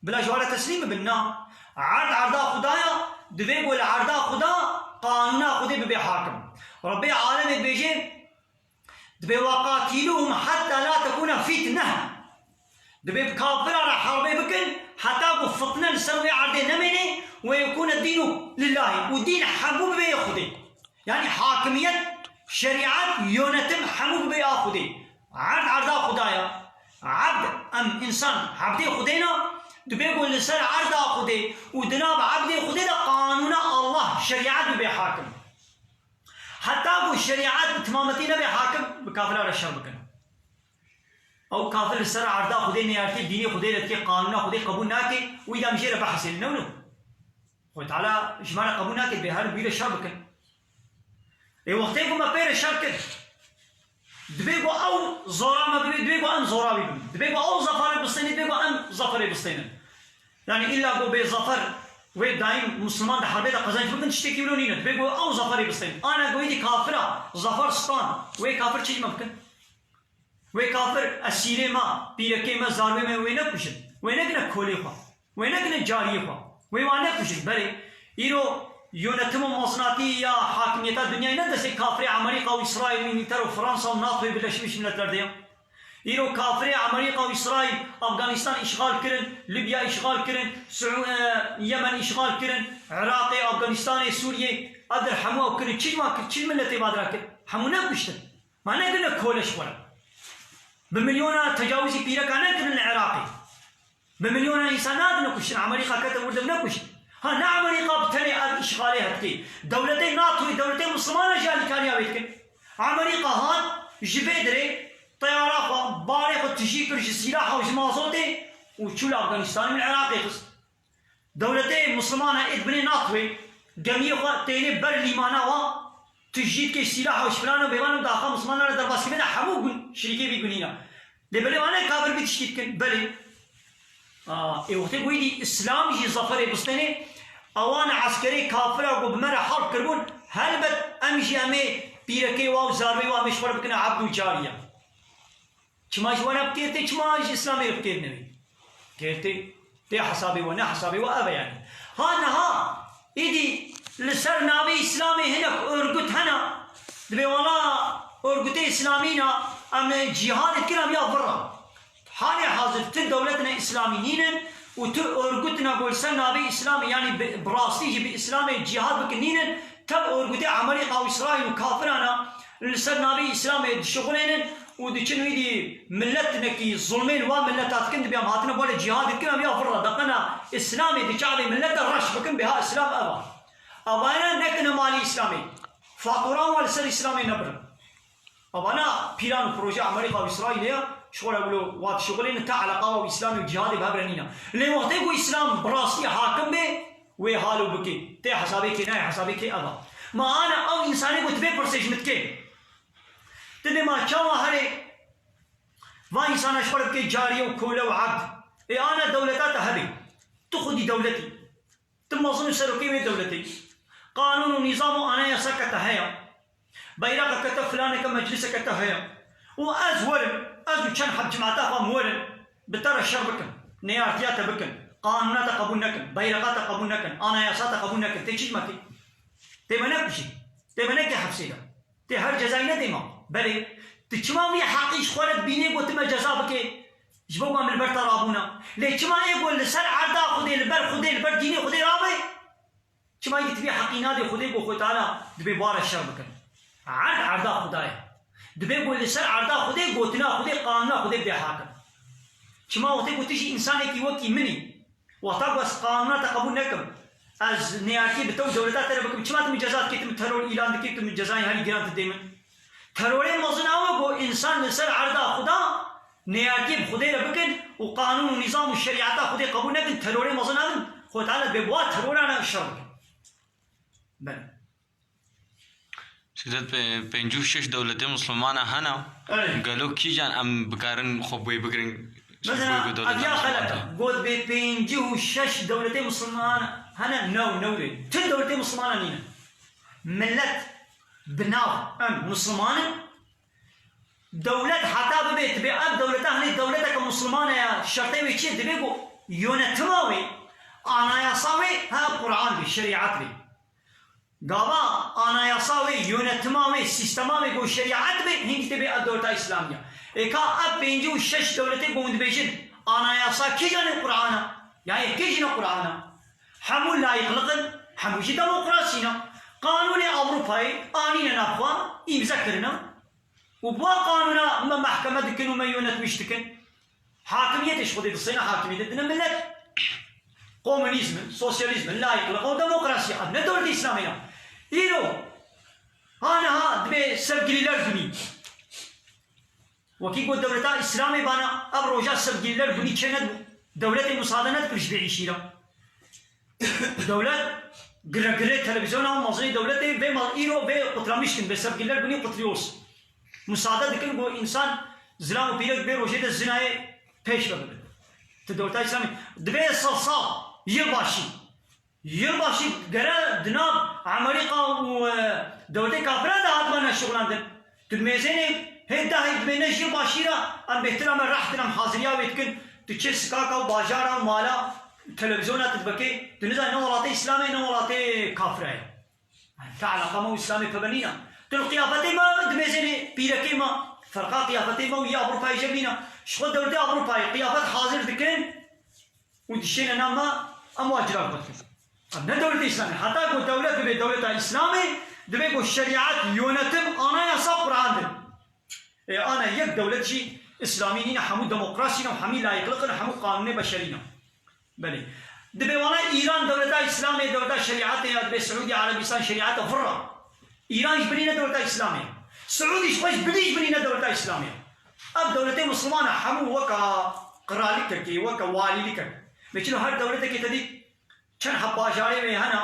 Bila ji we re teslîm bibin, na. Erd erda Xuda ya, divê ku li erda Xuda qanûna Xwedê bibe hakim. Rebbê alemê dibêje, Dibê: "Ve qatîlûhum hetta la tekûne fîtne." Dibê bi kafira re herbê bikin, heta ku fitne li ser wê erdê nemêne, "ve yekûne dînû lillahî." Û dîn hemû bibe yê Xwedê. Yanî hakimiyet, şerîet, yönetim hemû bibe ya Xwedê. Erd erda Xuda ya. Ebd, em însan, ebdê Xwedê ne, dibê ku li ser erda Xwedê û di nav ebdê Xwedê de qanûna Allah, şerîet bibe hakim. Heta ku şerîet bi timametî nebe hakim, bi kafira re şer bikin. Ew kafir li ser erda Xwedê neyartî, dînê Xwedê re dike, qanûna Xwedê qebûl nake, wî dem jê re behsê li newno. Xwedê Teala ji me re qebûl nake, dibê her wî re şer bikin. Ê wextê ku me pê re şer kir, dibê ku ew zora me bibe, dibê ku em zora wî bin. Dibê ku ew zaferê bistêne, dibê ku em zaferê bistênin. Yanî îlla ku bê zafer wê daîm Musliman di herbê de qezenc bikin, tiştekî wilo nîne. Dibê ku ew zaferê bistên. Ana ku êdî kafira zafer stan, wê kafir çi ji me bikin? Wê kafir esîrê me, pîrekê me, zarwê me wê nekujin. Wê nekine kolê xwe. Wê nekine cariyê xwe. Wê wan nekujin. Belê, îro yönetim û mezinatî ya hakimiyeta dinyayê ne destê kafirê Amerîka û Îsraîl û Îngiltere û Fransa û NATOyê Birleşmiş Milletler de ye. Îro kafirê Amerîka û Îsraîl Afganistan îşxal kirin, Libya îşxal kirin, Siû-, e, Yemen îşxal kirin, Iraqê, Afganistanê, Sûriyê, edir hemû ew kirin. Çi ma kir, çi milletê ma dira kir? Hemû nekuştin. Ma nekirine kole ji xwe re. Bi milyona tecawizî pîreka nekirin li Iraqê. Bi milyona însan nadine kuştin, Amerîka kete wir de nekuşt. Ha, ne Amerîka bi tenê ev îşxalê hetkê. Dewletê NATOyê, dewletê Mislimana jî alîkariya wê dikin. Amerîka hat ji vê dirê teyara xwe, barê xwe tijî kir ji sîlaha û ji mazotê û çû li Afganistanê min Iraqê xist. Dewletê Mislimana ê di binê NATOyê gemiyê xwe tênê ber lîmana wa, tijî dike sîlaha û ji filan û bêvan û daxa Mislimana re derbas kibe de hemû gun şirîkê vî gunî ne. Lê belê wane kafir vî tiştî dikin, belê. Aa, ê wextê ku êdî Îslam jî zaferê bistênê, ewan eskerê kafira ku bi me re harb kiribûn, helbet em jî em ê pîrekê wa û zarwê wa em ê ji xwe re bikine ebd û cariye. Çima ji we re bi kêr tê, çima ji Îslamê re bi kêr newê? Kêr tê, tê hesabê we, ne hesabê we ev e yanî. Ha niha, êdî li ser navê Îslamê hinek örgüt hene, dibê wela örgütê Îslamî ne, em cîhadê dikin, em ya vir re. Halê hazir tu dewletine Îslamî nînin û tu örgütine ku li ser navê Îslamê, yanî bi, bi rastî jî bi Îslamê cîhad bikin nînin, tev örgütê Amerîka û Îsraîl û kafirana li ser navê Îslamê dişixulênin û diçin wî dî millet nekî zulmên wa milleta dikin, dibê em hatine bo re cîhad dikin, em ya vir re deqena Îslamê di çavê millet de reş bikin, bê ha Îslam ev a. Evane nekine malê Îslamê. Faturan wa li ser Îslamê nebirin. Evana pîlan û proje Amerîka û Îsraîlê ya, ji xwe re wilo wa dişixulêne, te eleqa wa û Îslamê û cîhadê bi hev re nîne. Lê wextê ku Îslam bi rastî hakim bê, wê halo bikê. Tê hesabê kê, nayê hesabê kê, ev a. Ma ana ew însanê ku tu vê pirsê ji min dikê. Tu dê ma çawa herê va însana ji xwe re bikê cariye û kole û ebd? Ê ana dewleta te hebê. Tu xwedî dewletî. Tu mezin û serokê wê dewletê yî. Qanûn û nîzam û anayaseke te heye. Beyreqeke te, filaneke, mecliseke te heye. Û ez werim, ez û çend heb cimata xwe em werin, bi te re şer bikin, neyartiya te bikin, qanûna te qebûl nekin, beyreqa te qebûl nekin, anayasa te qebûl nekin. Tê çi ji me kê? Tê me nekujî. Tê me nekê hepsê de. Tê her cezayî nedê ma. Belê, tu çima vî heqî ji xwe re dibînê ku tu me ceza bikê? Ji bo ku em li ber te rabûne. Lê çima ê ku li ser erda Xwedê, li ber Xwedê, li ber dînê Xwedê rabe? Çima ê tu vî heqî nadê Xwedê ku Xwedê Teala dibê bi wa re şer bikin? Erd erda Xweda ye. Dibê ku li ser erda Xwedê, gotina Xwedê, qanûna Xwedê bê hakim. Çima wextê ku tu jî însanekî wekî min î, wexta ku ez qanûna te qebûl nekim, Ez nêyartî bi te û dewleta te re bikim. Çima tu min ceza dikî, tu min teror îlan dikî, tu min cezayên herî giran tu dê min? Terorê mezin ew e ku însan li ser erda Xuda nêyartî bi Xwedê re bikin û qanûn û nîzam û şerîeta Xwedê qebûl nekin. Terorê mezin ew in. Xwedê Teala dibê bi wa terorana şer bikin. Belê. Sêdet, pê-, pêncî û şeş dewletê Mislimana hene. Evet. Gelo kîjan em bikarin xwe bi wê bigirin? Mesela, bûyî ku dewleta ev ya Mislimana xelek e. Got bê pêncî û şeş dewletê Mislimana hene, new, new lê. Tu dewletê Mislimana nîne. Millet bi nav em Misliman in. Dewlet heta bibe, tu bê ev dewleta hinê dewleteke Mislimane ya, şertê wê çi ye? Dibê ku yönetima wê, anayasa wê, ha Quran bê, şerîat bê. Gava anayasa wê, yönetima wê, sîstema wê ku şerîat bê, hingî tê bê ev dewleta Îslamî ya. Ê ka ev pêncî û şeş dewletê ku hûn dibêjin, anayasa kîjan e? Qur'an a. Ya yê kîjan e Qur'an a? Hemû layîqliq in, hemû jî demokrasî ne. Qanûnê Ewropayê anîne nav xwe, îmze kirine. Û bi wa qanûna me mehkeme dikin û me yönetmiş dikin. Hakimiyetê ji Xwedê distêne, hakimiyetê didine millet. Komunîzmin, sosyalîzmin, layîqliq û demokrasî. Ev ne dewletê Îslamê ya. Îro, ha niha dibê sevgililer günü. Wekî got dewleta Îslamê bana, ev roja sevgililer günü çê nedibû. Dewletê musade nedikir ji vê îşî re. Dewlet giregirê televizyona û mezinê dewletê vê mal îro vê qutramiş kin, vê sevgililer günü kutluyoruz. Musade dikin ku însan zilam û pîrek vê rojê de zinayê pêş ve bibe. Ti dewleta Îslamê dibê sal sal, yılbaşı. Yılbaşı gere di nav Amerîka û, e, dewletê kafira de hatibana şixulandin. Tu mêzênê hê dehê dibê ne ji yılbaşı re, em bêhtir em e rehtin em haziriya wê dikin. Tu çê sikaka û bajara û mala, televizyona tu dibekê. Tu nizanî ne welatê Îslamê ne welatê kafira ye. Te eleqa me û Îslamê pebe nîna. Tu li qiyafetê me dimêzênê pîrekê me. Ferqa qiyafetê me û yê Ewropayê jê nîna. Ji xwe dewletê Ewropayê qiyafet hazir dikin û dişêne nav me, em wa cila xwe dikin. Em ne dewletê Îslamê. Heta ku dewlet bibe dewleta Îslamê, divê ku şerîet, yönetim, anayasa Quran be. Ê, ana yek dewlet jî Îslamî nîne, hemû demokrasî ne, hemî layîqliq in, hemû qanûnê beşerî ne. Belê. Dibê wana Îran dewleta Îslamê, dewleta şerîetê ya, dibê Siûdî Erebîstan şerîeta vir re. Îran ji binî ne dewleta Îslamê. Siûdî ji xwe ji binî ji binî ne dewleta Îslamê. Ev dewletê Misliman e, hemû weka qiralikekê, weka walîlikek. Lê çilo her dewletekê te dît, çend heb bajarê wê hene,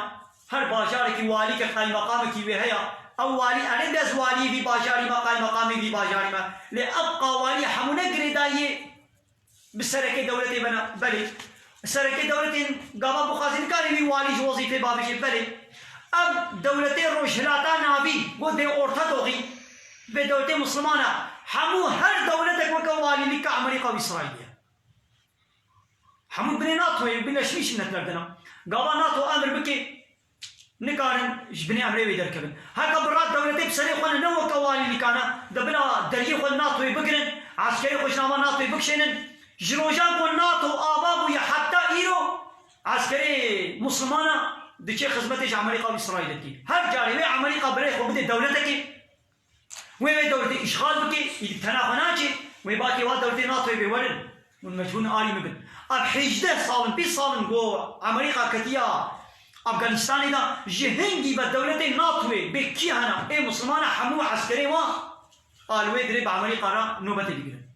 her bajarekî walîkek, qaymeqamekî wê heye. Ew walî, erê bes walî vî bajarî me, qaymeqamê vî bajarî me. Lê ev qawalî hemû ne girêdayiyê bi serekê dewletê bene. Belê. Serekê dewletên gava bixwazî nikare wî walî ji wezîfê bavêje. Belê. Ev dewletê Rojhilata Navî, got dê Orta Doğî, vê dewletê Misliman e. Hemû her dewletek weke walîlîka Amerîka û Îsraîlê ye. Hemû binê NATOyê, Birleşmiş Milletler de ne. Gava NATO emir bike, nikarin ji binê emrê wê derkevin. Heke bi rat dewletê bi serê xwe ne, ne weke walîlîkan e, de bila deriyê xwe li NATOyê bigirin, eskerê xwe ji nava NATOyê bikişênin. Ji rojan ku NATO ava bûye heta îro, eskerê Mislimana diçe xizmetê ji Amerîka û Îsraîlê dikê. Her carê wê Amerîka birê xwe bide dewletekê, wê wê dewletê îşxal bike, îdî tena xwe naçe, wê bakê wa dewletê NATOyê bê werin. Hûn mecbûr in alî min bin. Ev hêjdeh sal in, bîst sal in ku Amerîka ketiya Afganistanê de, ji hingî ve dewletê NATOyê bê kî hene, ê Mislimana hemû eskerê wan a li wê dirê bi Amerîka re nobetê digirin.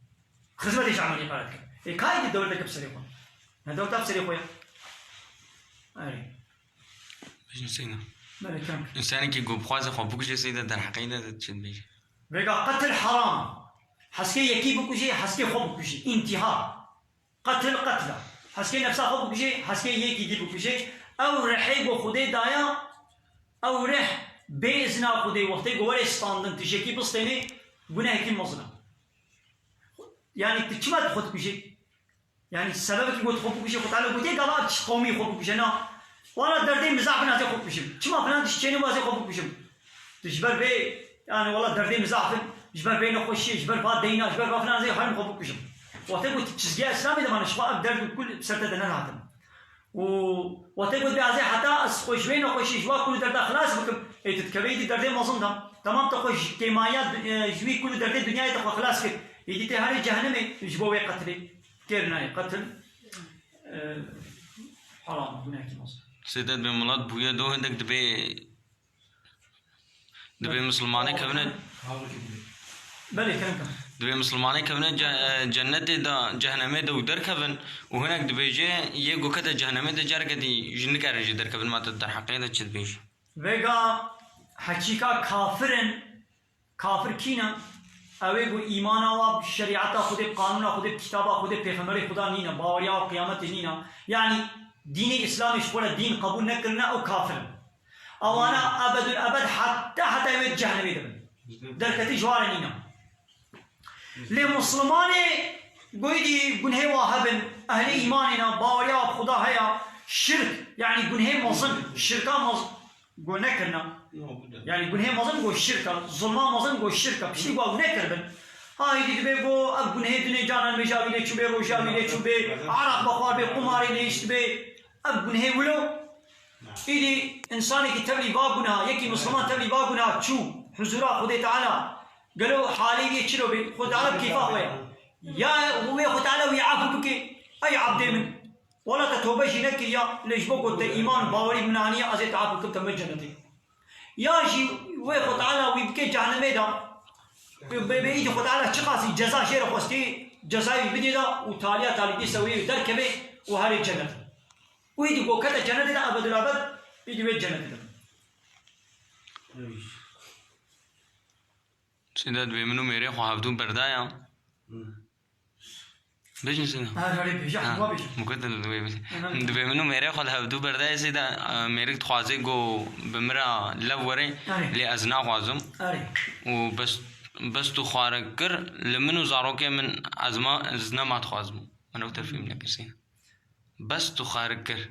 Xizmetê ji Amerîka re dikin. Ê ka îdî dewleteke bi serê xwe? Ne dewleta bi serê xwe ye. Erê. Bêjin Seyda. Belê, kêm. Însanekî ku bixwaze xwe bikuje Seyda, derheqê de çi dibêje? Vêga qetil heram. Heskê yekî bikujê, heskê xwe bikujê. Întîhar. Qetil qetil e. Heskê nefsa xwe bikujê, heskê yekî dî bikujê. Ew rihê ku Xwedê daye, ew rih bê izna Xwedê wextê ku were standin, tiştekî bistênê, gunehekî mezin e. Yanî tu çima tu xwe dikujê? Yanî sebebekî got xwe bikuje, Xwe Teala gotiye gava ev çi qewmî xwe bikuje, na. Wala derdê min zaf in, ez ê xwe bikujim. Çima filan tişt çêne, ez ê xwe bikujim. Tu ji ber vê, yanî wala derdê min zaf in, ji ber vê nexweşiyê, ji ber va deyna, ji ber va filan ez ê herim xwe bikujim. Wextê got tu çizgiya Îslamê de mane, ji xwe ev derd û kul bi ser te de nehatin. Û wextê got bê ez ê heta ez xwe ji wê nexweşî, ji wa kul û derda xilas bikim, ê tu dikevê îdî derdê mezin de. Temam te xwe ji kêmaya, e, ji wî kul û derdê dinyayê te xwe xilas kir. Îdî tê herî cehennemê ji bo wê qetilê. Kêr nayê qetil, e, heram e, gunehekî mezin. Sêde dibê milat bûye do hindek dibê, dibê misilmanê kevine, Belê, kerem ke. Dibê misilmanê kevine ce-, e, cennetê de, cehnemê de û derkevin û hinek dibêje yê ku kete cehnemê de careke dî jî nikarin jî derkevin, ma te derheqê de çi dibêjî? Vêga heqîqa kafir in. Kafir kî ne? Ew ê ku îmana wa bi şerîeta Xwedê, bi qanûna Xwedê, bi kitaba Xwedê, pêxemberê Xuda nîne, baweriya wa bi qiyametê nîne. Yanî dînê Îslamê ji xwe re dîn qebûl nekirine, ew kafir in. Ewana ebedul ebed heta heta wê cehnemê de bin. Derketî ji wa re nîne. Lê Muslimanê goyî dî gunhê wa hebin, ehlê îmanê ne, baweriya wa bi Xuda heye, şirk, yanî gunhê mezin, şirka mezin. Go nekirina. Yanî gunhê mezin go şirk e, zulma mezin go şirk e. Piştî go ew nekiribin. Ha, îdî dibê go ev gunhê dinê canan meja wî lê çûbê, roja wî lê çûbê, araq bexwar bê, qumarê lê îşt bê. Ev gunhê wilo. Îdî insanekî tevlî va gunha, yekî misliman tevlî va gunha çû huzura Xwedê Teala. Gelo halê wî çilo bê? Xwedê Teala bi kêfa xwe ye. Ya wê Xwedê Teala wî efû bike, ey ebdê min. Wela te tobe jî nekiriya, lê ji bo ku te îman û bawerî min aniye, ez ê te af bikim, te me cennetê. Ya jî wê Xwe Teala wî bike cehnemê de, bê, bê, bê îdî Xwe Teala çiqasî ceza jê re xwestî, cezayê wî bidê de û taliya talî dîsa wê derkeve û herê cennet. Û îdî ku kete cennetê de ebedul ebed, îdî wê cennetê de. Sêde dibê min û mêrê xwe hevdû berdaya. Bêjin Sêde. Her herê bêje, Ha, hema bêje. Mukaddem dibê bêje. Aha. Dibê min û mêrê xwe li hevdû berdaya Sêde, e, mêrik dixwaze ku bi min re lev were, Erê. Lê ez naxwazim. Erê. Û bes, bes tu xwarik kir, li min û zarokê min ez ma, ez nema dixwazim. Min ew te fêm nekir Sêde. Bes tu xwarik kir.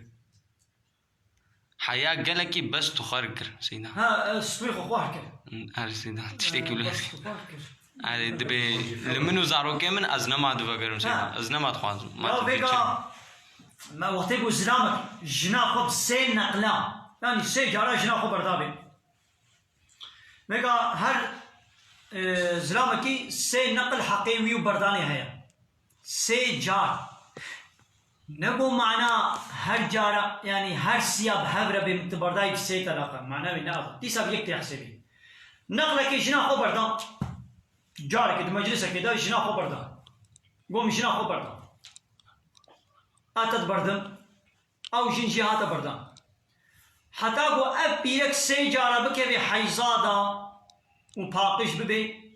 Heya gelekî bes tu xwar kir, Seyda. Ha, e, stûyê xwe xwar kir. Her Seyda, tiştekî wilo. Bes tu xwar kir. Erê, dibê li min û zarokê min ez nema divegerim, Seyda. Ha. Ez nema dixwazim. Ya vêga, me wextê ku zilamek jina xwe bi sê neqla, yanî sê cara jina xwe berdabê. Vêga her, e, zilamekî sê neqil heqê wî û berdanê heye. Sê car. Ne ku mana her cara, yanî her siya bi hev re bê min tu berdayî bi sê teleqa. Mana wê ne ev. Dîsa bi yek tê hesêbî. Neqlekê jina xwe berdan. Carekê di meclisekê de jina xwe berdan. Gom jina xwe berdan. Etet berdim. Ew jin jî hate birdan. Heta ku ev pîrek sê cara bikeve heyza de û paqij bibe,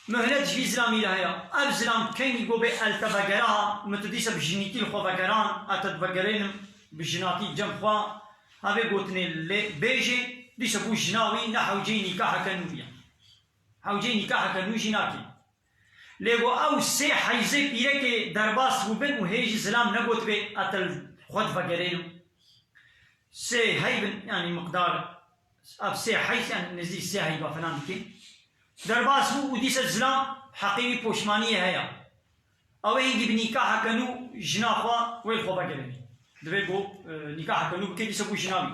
muhlet ji vî zilamî re heye. Ev zilam kengî ku bê el te vegera, min tu dîsa bi jinîtî li xwe vegeran, ez te divegerênim, bi jinatî cem xwe, hevê gotinê lê bêjê, dîsa bû jina wî, ne hewceyî nîkaheke nû bûye. Hewceyî nîkaheke nû jî nake. Lê ku ew sê heyzê pîrekê derbas bûbin û hê jî zilam negotibê, ez te li xwe divegerênim. Sê hey bin, yanî miqdar, ev sê heyz, yanî nêzî sê heyba filan dike. Derbas bû û dîsa zilam heqê wî poşmaniyê heye. Ew ê hingî bi nîkaheke nû jina xwe wê li xwe vegerênî. Divê ku, e, nîkaheke nû bike, dîsa bû jina wî.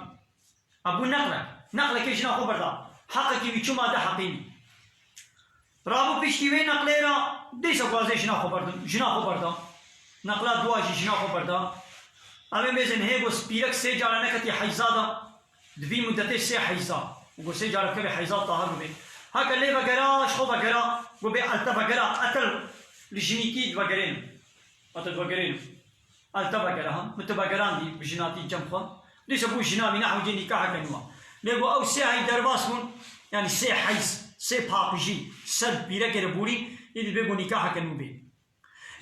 Ev bû neqlek. Neqlekê jina xwe berda. Heqekî wî çû ma de heqê wî. Rabû piştî wê neqlê re dîsa ku ez ê jina xwe berdim. Jina xwe berda. Neqla dua jî jina xwe berda. Em ê bêjin hê ku pîrek sê cara neketî heyza de. Di vî mudetê sê heyza. Û ku sê cara bikeve heyza tahir bibe. Heke lê vegera, ji xwe vegera, ku bê el te vegera, ez te li jinîkî divegerênim. Ez te divegerênim. Ez te vegera, ha? Min tu vegerandî bi jinatî cem xwe. Dîsa bû jina wî, ne hewcê nîkaheke nû. Lê ku ew sê hey derbas bûn, yanî sê heyz, sê paqijî, ser pîrekê re bûrî, êdî bê ku nîkaheke nû bê.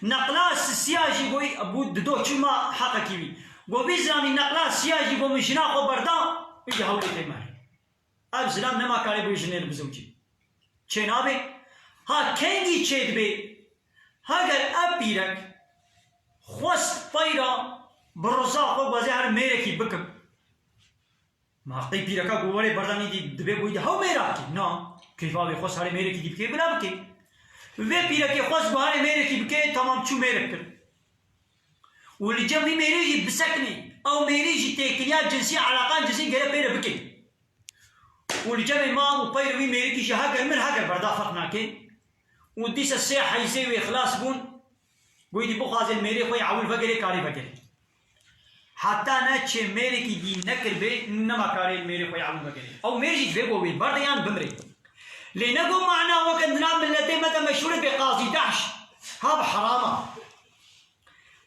Neqla sisiya jî goyî, bû dido çûma heqekî wî. Go vî zilamî neqla siya jî go min jina xwe berda, êdî hewlê tê me. Ev zilam nema karê bû jinê li bizewcî. Çênabe. Ha kengî çêdibe? Heger ev pîrek xwest peyra bi riza xwe wezê her mêrekî bikim. Ma qey pîreka ku werê berdanî dî dibê bûyî de hew mêrakî? Na. Keyfa wê xwest herê mêrekî dî bikê, bila bikê. Vê pîrekê xwest ku herê mêrekî bikê, temam çû mêrek kir. Û li cem wî mêrê jî bisekinê. Ew mêrê jî têkiliya cinsî, eleqan cinsî gere pê re bikê. Û li cemê ma û peyr wî mêrikî jî heger mir heger berda ferq nake. Û dîsa sê heyzê wê xilas bûn. Goyî dî bixwaze mêrê xwe yê ewil vegerê, karê vegerê. Heta ne çê mêrekî dî nekiribê, nema karê mêrê xwe yê ewil vegerê. Ew mêr jî divê ku wê berde yan bimrê. Lê ne ku mana weke dina miletê me de meşhûr e bê Qazî Dahş. Ha bi herama.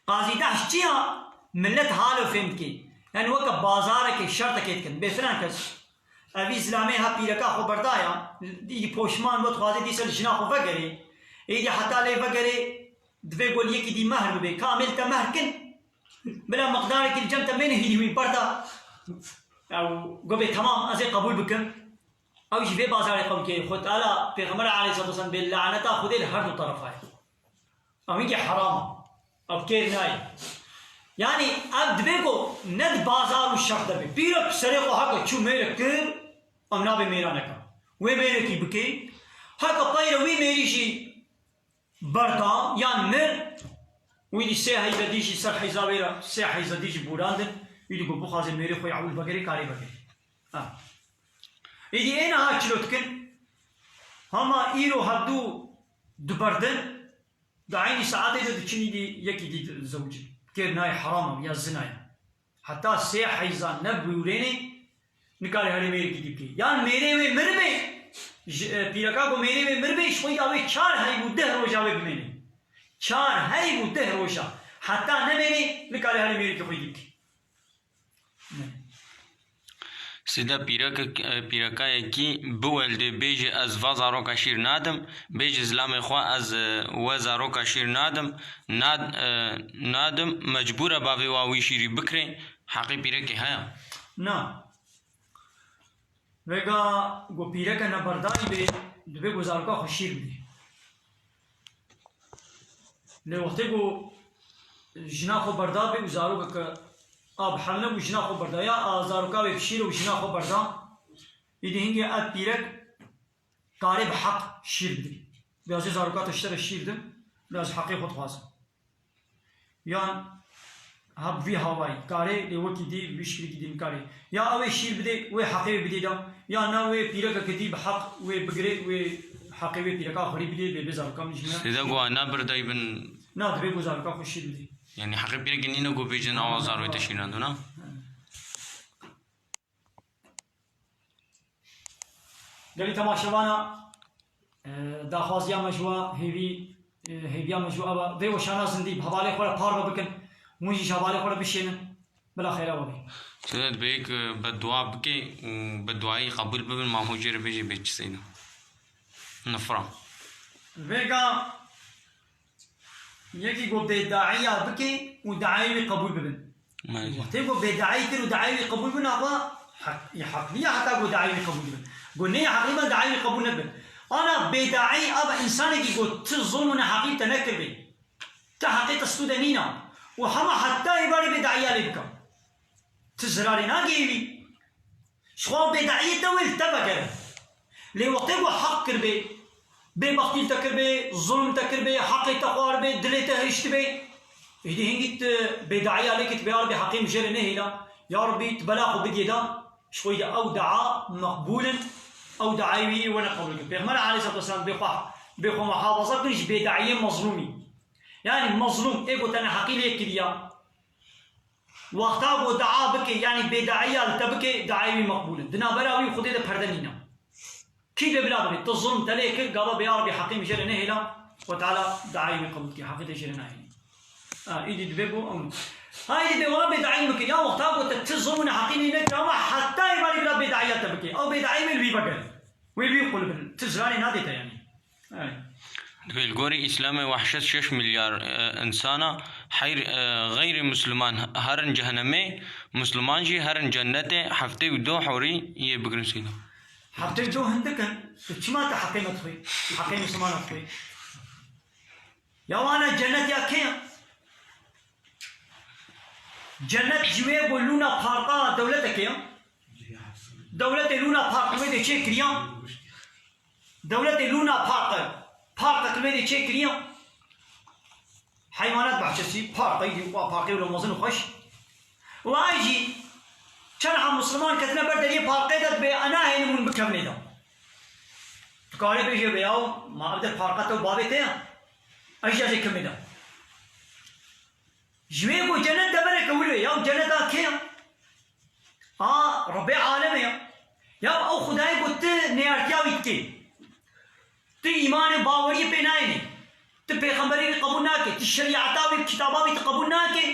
Qazî Dahş çi ya? Milet halo fêm dike. Yani weke bazarekê, şertekê dikin. Bê filan kes. Evî zilamê ha pîreka xwe berdaya. Îdî poşman we dixwaze dîsa li jina xwe vegerê. Êdî heta lê vegerê divê ku li yekî dî mehr bibe. Ka em ê li te mehr kin. Bila miqdarekî li cem te mêne hîdî wî berda. Ew go bê temam ez ê qebûl bikim. Ew jî vê bazarê qewikê. Xwe Teala Pêxember aleyhisselatu vesselam bê laneta Xwedê li her du terefa ye. Ev hingê heram e. Ev kêr nayê. Yani ev divê ku ne di bazar û şex de be. Pîrek serê xwe heke çû mêrek kir, ev nabê mêra neke. Wê mêrekî bike. Heke peyre wî mêrî jî berda yan mir, wî dî sê heyzedî jî ser heyza wê re, sê heyzedî jî borandin, wî dî ku bixwaze mêrê xwe yê ewil vegerê, karê vegerê. Ha. Êdî ê niha çilo dikin, hema îro hevdû diberdin, di eynî saetê de diçin îdî yekî dî dizewicin. Kêr nayê, heram e, ya zina ye. Heta sê heyza nebûrênê, nikare herê mêrekî dî bikê. Yan mêrê wê miribê, ji, e, pîreka ku mêrê wê miribê, ji xwe ya wê çar heyv û deh roja wê bimênê. Çar heyv û deh roja. Heta nemênê, nikare herê mêrekî xwe dî bikê. Sêde pîreke, pîrekayekî biweldê bêje ez va zaroka şîr nadim, bêje zilamê xwe ez, e, we zaroka şîr nadim, nad-, e, nadim, mecbûr e bavê wa wî şîrî bikirê, heqê pîrekê heye? Na. Vêga ku pîreke neberdayî bê, divê ku zaroka xwe şîr bidê. Lê wextê ku jina xwe berda bê û zarokeke a bi hev nebû jina xwe berda, ya a zaroka wê bi şîr û jina xwe berda, îdî hingê ev pîrek karê bi heq şîr bidê. Bê ez ê zaroka te ji te re şîr dim, lê ez heqê xwe dixwazim. Yan ha bi vî hawayî karê, lê wekî dî, bi vî şiklîkî dî nikarê. Ya ew ê şîr bidê, wê heqê wê bidê de, ya na wê pîrekeke dî bi heq wê bigirê, wê heqê wê pîreka xwerî bidê, bê bê zaroka min jî ne. Sêde ku na birdayî bin. Na, divê ku zaroka xwe şîr bidê. Yani heqê pîrekê nîne ku bêjin awa zaroyê te şîrandin, ha? Gelî temaşevana, e, daxwaziya me ji we hêvî, e, hêviya me ji we ev e. Vê weşana zindî bi hevalê xwe re parve bikin. Hûn jî ji hevalê xwe re bişênin. Bila xêra we bê. Sêde dibê ku beddua bike û bedduayî qebûl bibin, ma hocê re bêjê bê çi seyda. Nifra. Vêga Yekî ku bêdaîya bike û daîyê wî qebûl bibin. Belê. Wextê ku bêdaî kir û daîyê wî qebûl bibin, ava heq-, ya heqlî ya heta ku daîyê wî qebûl bibin. Ku ne ya heqlî ben daîyê wî qebûl nebin. Ana bêdaî ava însanekî ku ti zulm û neheqî te nekiribê. Ti heqê te stû de nîna. Û hema heta êvarê bêdaîya lê bika. Ti zirarê nagihî wî. Ji xwe bêdaîyê te wê li te vegere. Lê wextê ku heq kiribê, bêbextî li te kiribê, zulm te kiribê, heqê te xwaribê, dilê te hiştibê, êdî hingî tu bêdaîya lê kê tu bê, ya Rebî heqê min jê re nehêla, ya Rebî tu bela xwe bidiyê de, ji xwe de ew dua meqbûl in, ew duayê wî wene qebûl kir. Pêxember aleyhisselatu vesselam bê xwe, bê xwe muhafaza bikin ji bêdaîyê mezlûmî. Yanî mezlûm, ê ku te neheqî lê kiriya, Wexta ku dua bike, yanî bêdaiya li te bike, duayê wî meqbûl in. Di navbera wî û Xwedê de perde nîne. Kî dê bila bike, tu zulm te lê kir, gava bê ya Rebî heqê min jê re nehêla, Xwedê Teala duayê wî qebûl dike, heqê te jê re nahêlî. Ha, îdî dibe ku ew. Ha, îdî bê wana bêdaî bike. Ya wexta ku te ti zulm û neheqî lê nekir, ama heta êvarî bila bêdaiya te bike. Ew bêdaî wê li wî vegere. Wê li wî qul bin. Ti ziranê nadê te yanî. Ey. Divê li gorî Îslamê wehşet şeş milyar, e, insana, heyr, e, xeyrê Musliman herin cehenemê, Musliman jî herin cennetê, heftê û du horî yê bigirin sîno. Heftê û du hindik in. Tu çima te heqê me dixwî? Heqê Muslimana dixwî? Ya wana cennet ya kê ye? Cennet ji wê bû Luna Parka dewletekê ye. Dewletê Luna Park li wê de çêkiriya. Dewletê Luna Park, parkek li wê de çêkiriya. Heywanat bahçesi, parkê, wa parkê wilo mezin û xweş. Wa jî çend ha Musliman ketine ber deriyê parkê de dibê, e, nahêlin hûn bikevnê de. Tu karê bêjê be yaw, ma ev der parka te û bavê te ye? Ez jî ez ê kevnê de. Ji wê ku cennet devereke wir e, ya ceneta kê ya? A, Rebbê alemê ya. Ya ew Xwedayê ku tu neyartiya wî dikê. Tu îmanê baweriyê pê nayênî. Tu pêxemberê wî qebûl nake. Tu şerîeta wî, kitaba wî tu qebûl nake.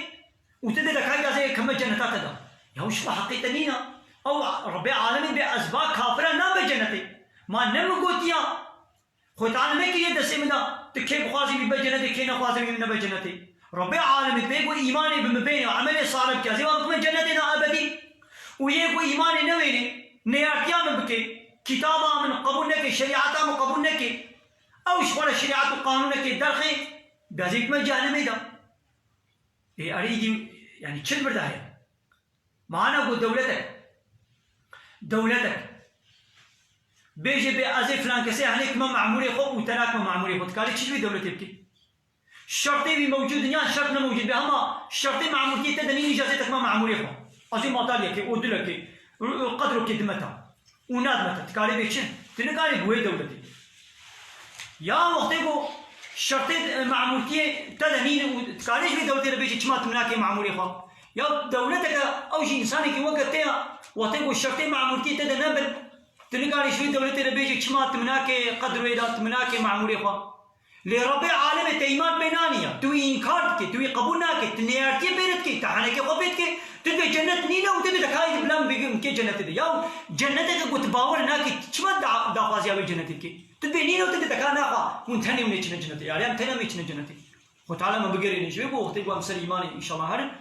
Û tu dê dekayî gazê keme ceneta te da. Ya ji xwe heqê te nîna. Ew Rebbê alemê bê ez ba kafira nabe cenetê. Ma ne min gotiya? Xwe Teala nekiriye destê min de, tu kê bixwazî wî be cenetê, kê nexwazî wî nebe cenetê. Rebbê alemê dibê ku îmanê bi min bêne, emelê salih bike, ez ê wan bikime cenetê ne ebedî. Û yê ku îmanê newêne, neyartiya min bike, kitaba min qebûl neke, şerîeta min qebûl neke, ew ji xwe re şerîet û qanûnekê derxê, gazê bikime cehennemê de. Ê, erê îdî, yanî çi li vir de heye? Mana ku dewletek, dewletek bêje bê ez ê filan kesê henê kime memûrê xwe û te nakime memûrê xwe, dikarê çi ji vê dewletê bikî? Şertê wî mewcûd in yan şert ne mewcûd be, hema şertê memûrtiyê te de nîn îcazê te kime memûrê xwe. Ez ê madalyekê, odulekê, qedrokê dime te. Û nadime te, dikarê bê çi? Tu nikarî bi wê dewletê. Ya wextê ku şertê, e, memûrtiyê te de nîne û dikarê ji vê dewletê re bêjî çima tu min nakê memûrê xwe? Ya dewleteke ew jî însanekî weke te ya, wextê ku şertê memûrtiyê te de nebin, tu nikarî ji vê dewletê re bêjî çima tu min nakê qedr wê de, tu min nakê memûrê xwe? Lê Rebbê alemê te îman pê nanî ya, tu wî înkar dikê, tu wî qebûl nakê, tu neyartiyê pê re dikê, tu henekê xwe pê dikê, tu dibê cennet nîne û tu dibê dekayî di bila min bigim ke cennetê de. Yaw cenneteke ku tu bawer nakî, tu çima da-, daxwaziya wê cennetê dikê? Tu dibê nîne û tu dibê deka naxwa, hûn tenê hûn ê çine cennetê. Yar em tenê em ê çine cennetê. Xwe Teala me bigerîne ji wê bo wextê ku em ser îmanê înşallah herin,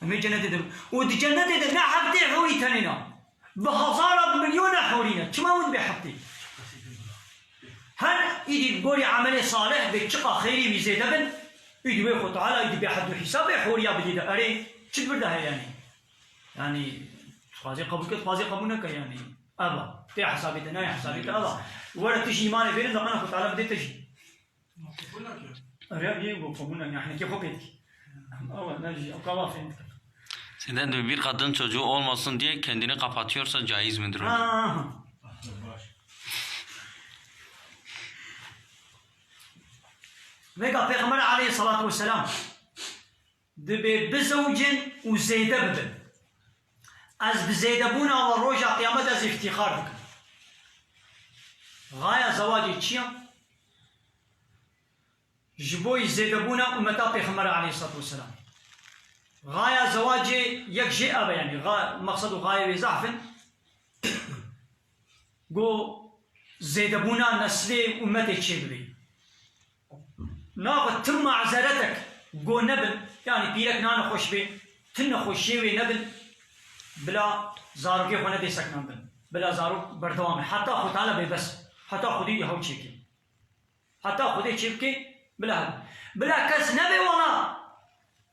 em ê cennetê de bin. Û di cennetê de ne heftê hûrî tenê na. Bi hezara, bi milyona hûrî ne. Çima hûn dibê heftê? Her îdî bi gorî emelê salih bê çiqa xeyrî wî zêde bin, îdî wê Xwe Teala îdî bê hed û hîsabê hûriya bidî de. Erê, çi di vir de heye yanî? Yanî, dixwazê qebûl ke, dixwazê qebûl neke yanî. Eva, tê hesabê te, nayê hesabê te, eva. Were tu jî îmanê bêrin, de qena Xwe Teala bidê te jî. Erê, yê go qebûl neke, yanî, ke xwe pê dikî. Eva, ne jî, ew ka va fêm dike. Senden de bir kadın çocuğu olmasın diye kendini kapatıyorsa caiz midir hocam? Ha. Vêga Pêxember aleyhissalatu vesselam dibê bizewcin û zêde bibin. Ez bi zêdebûna we roja qiyamet ez îftîxar dikim. Xaya zewacê çi ya? Ji bo zêdebûna ummeta Pêxember aleyhissalatu vesselam. Xaya zewacê yek jê ev e, yanî xa-, mexsed û xayê wê zehf in. Go zêdebûna neslê ummetê çêbibê. Naxwe tim mazeretek go nebin, yanî pîrek nanexweş bê, ti nexweşiyê wê nebin, bila zarokê xwe nedê seknandin. Bila zarok berdewam e. Heta Xwe Teala bê bes. Heta Xwedî hew çêkê. Heta Xwedê çê bike, bila hebe. Bila kes nebe wala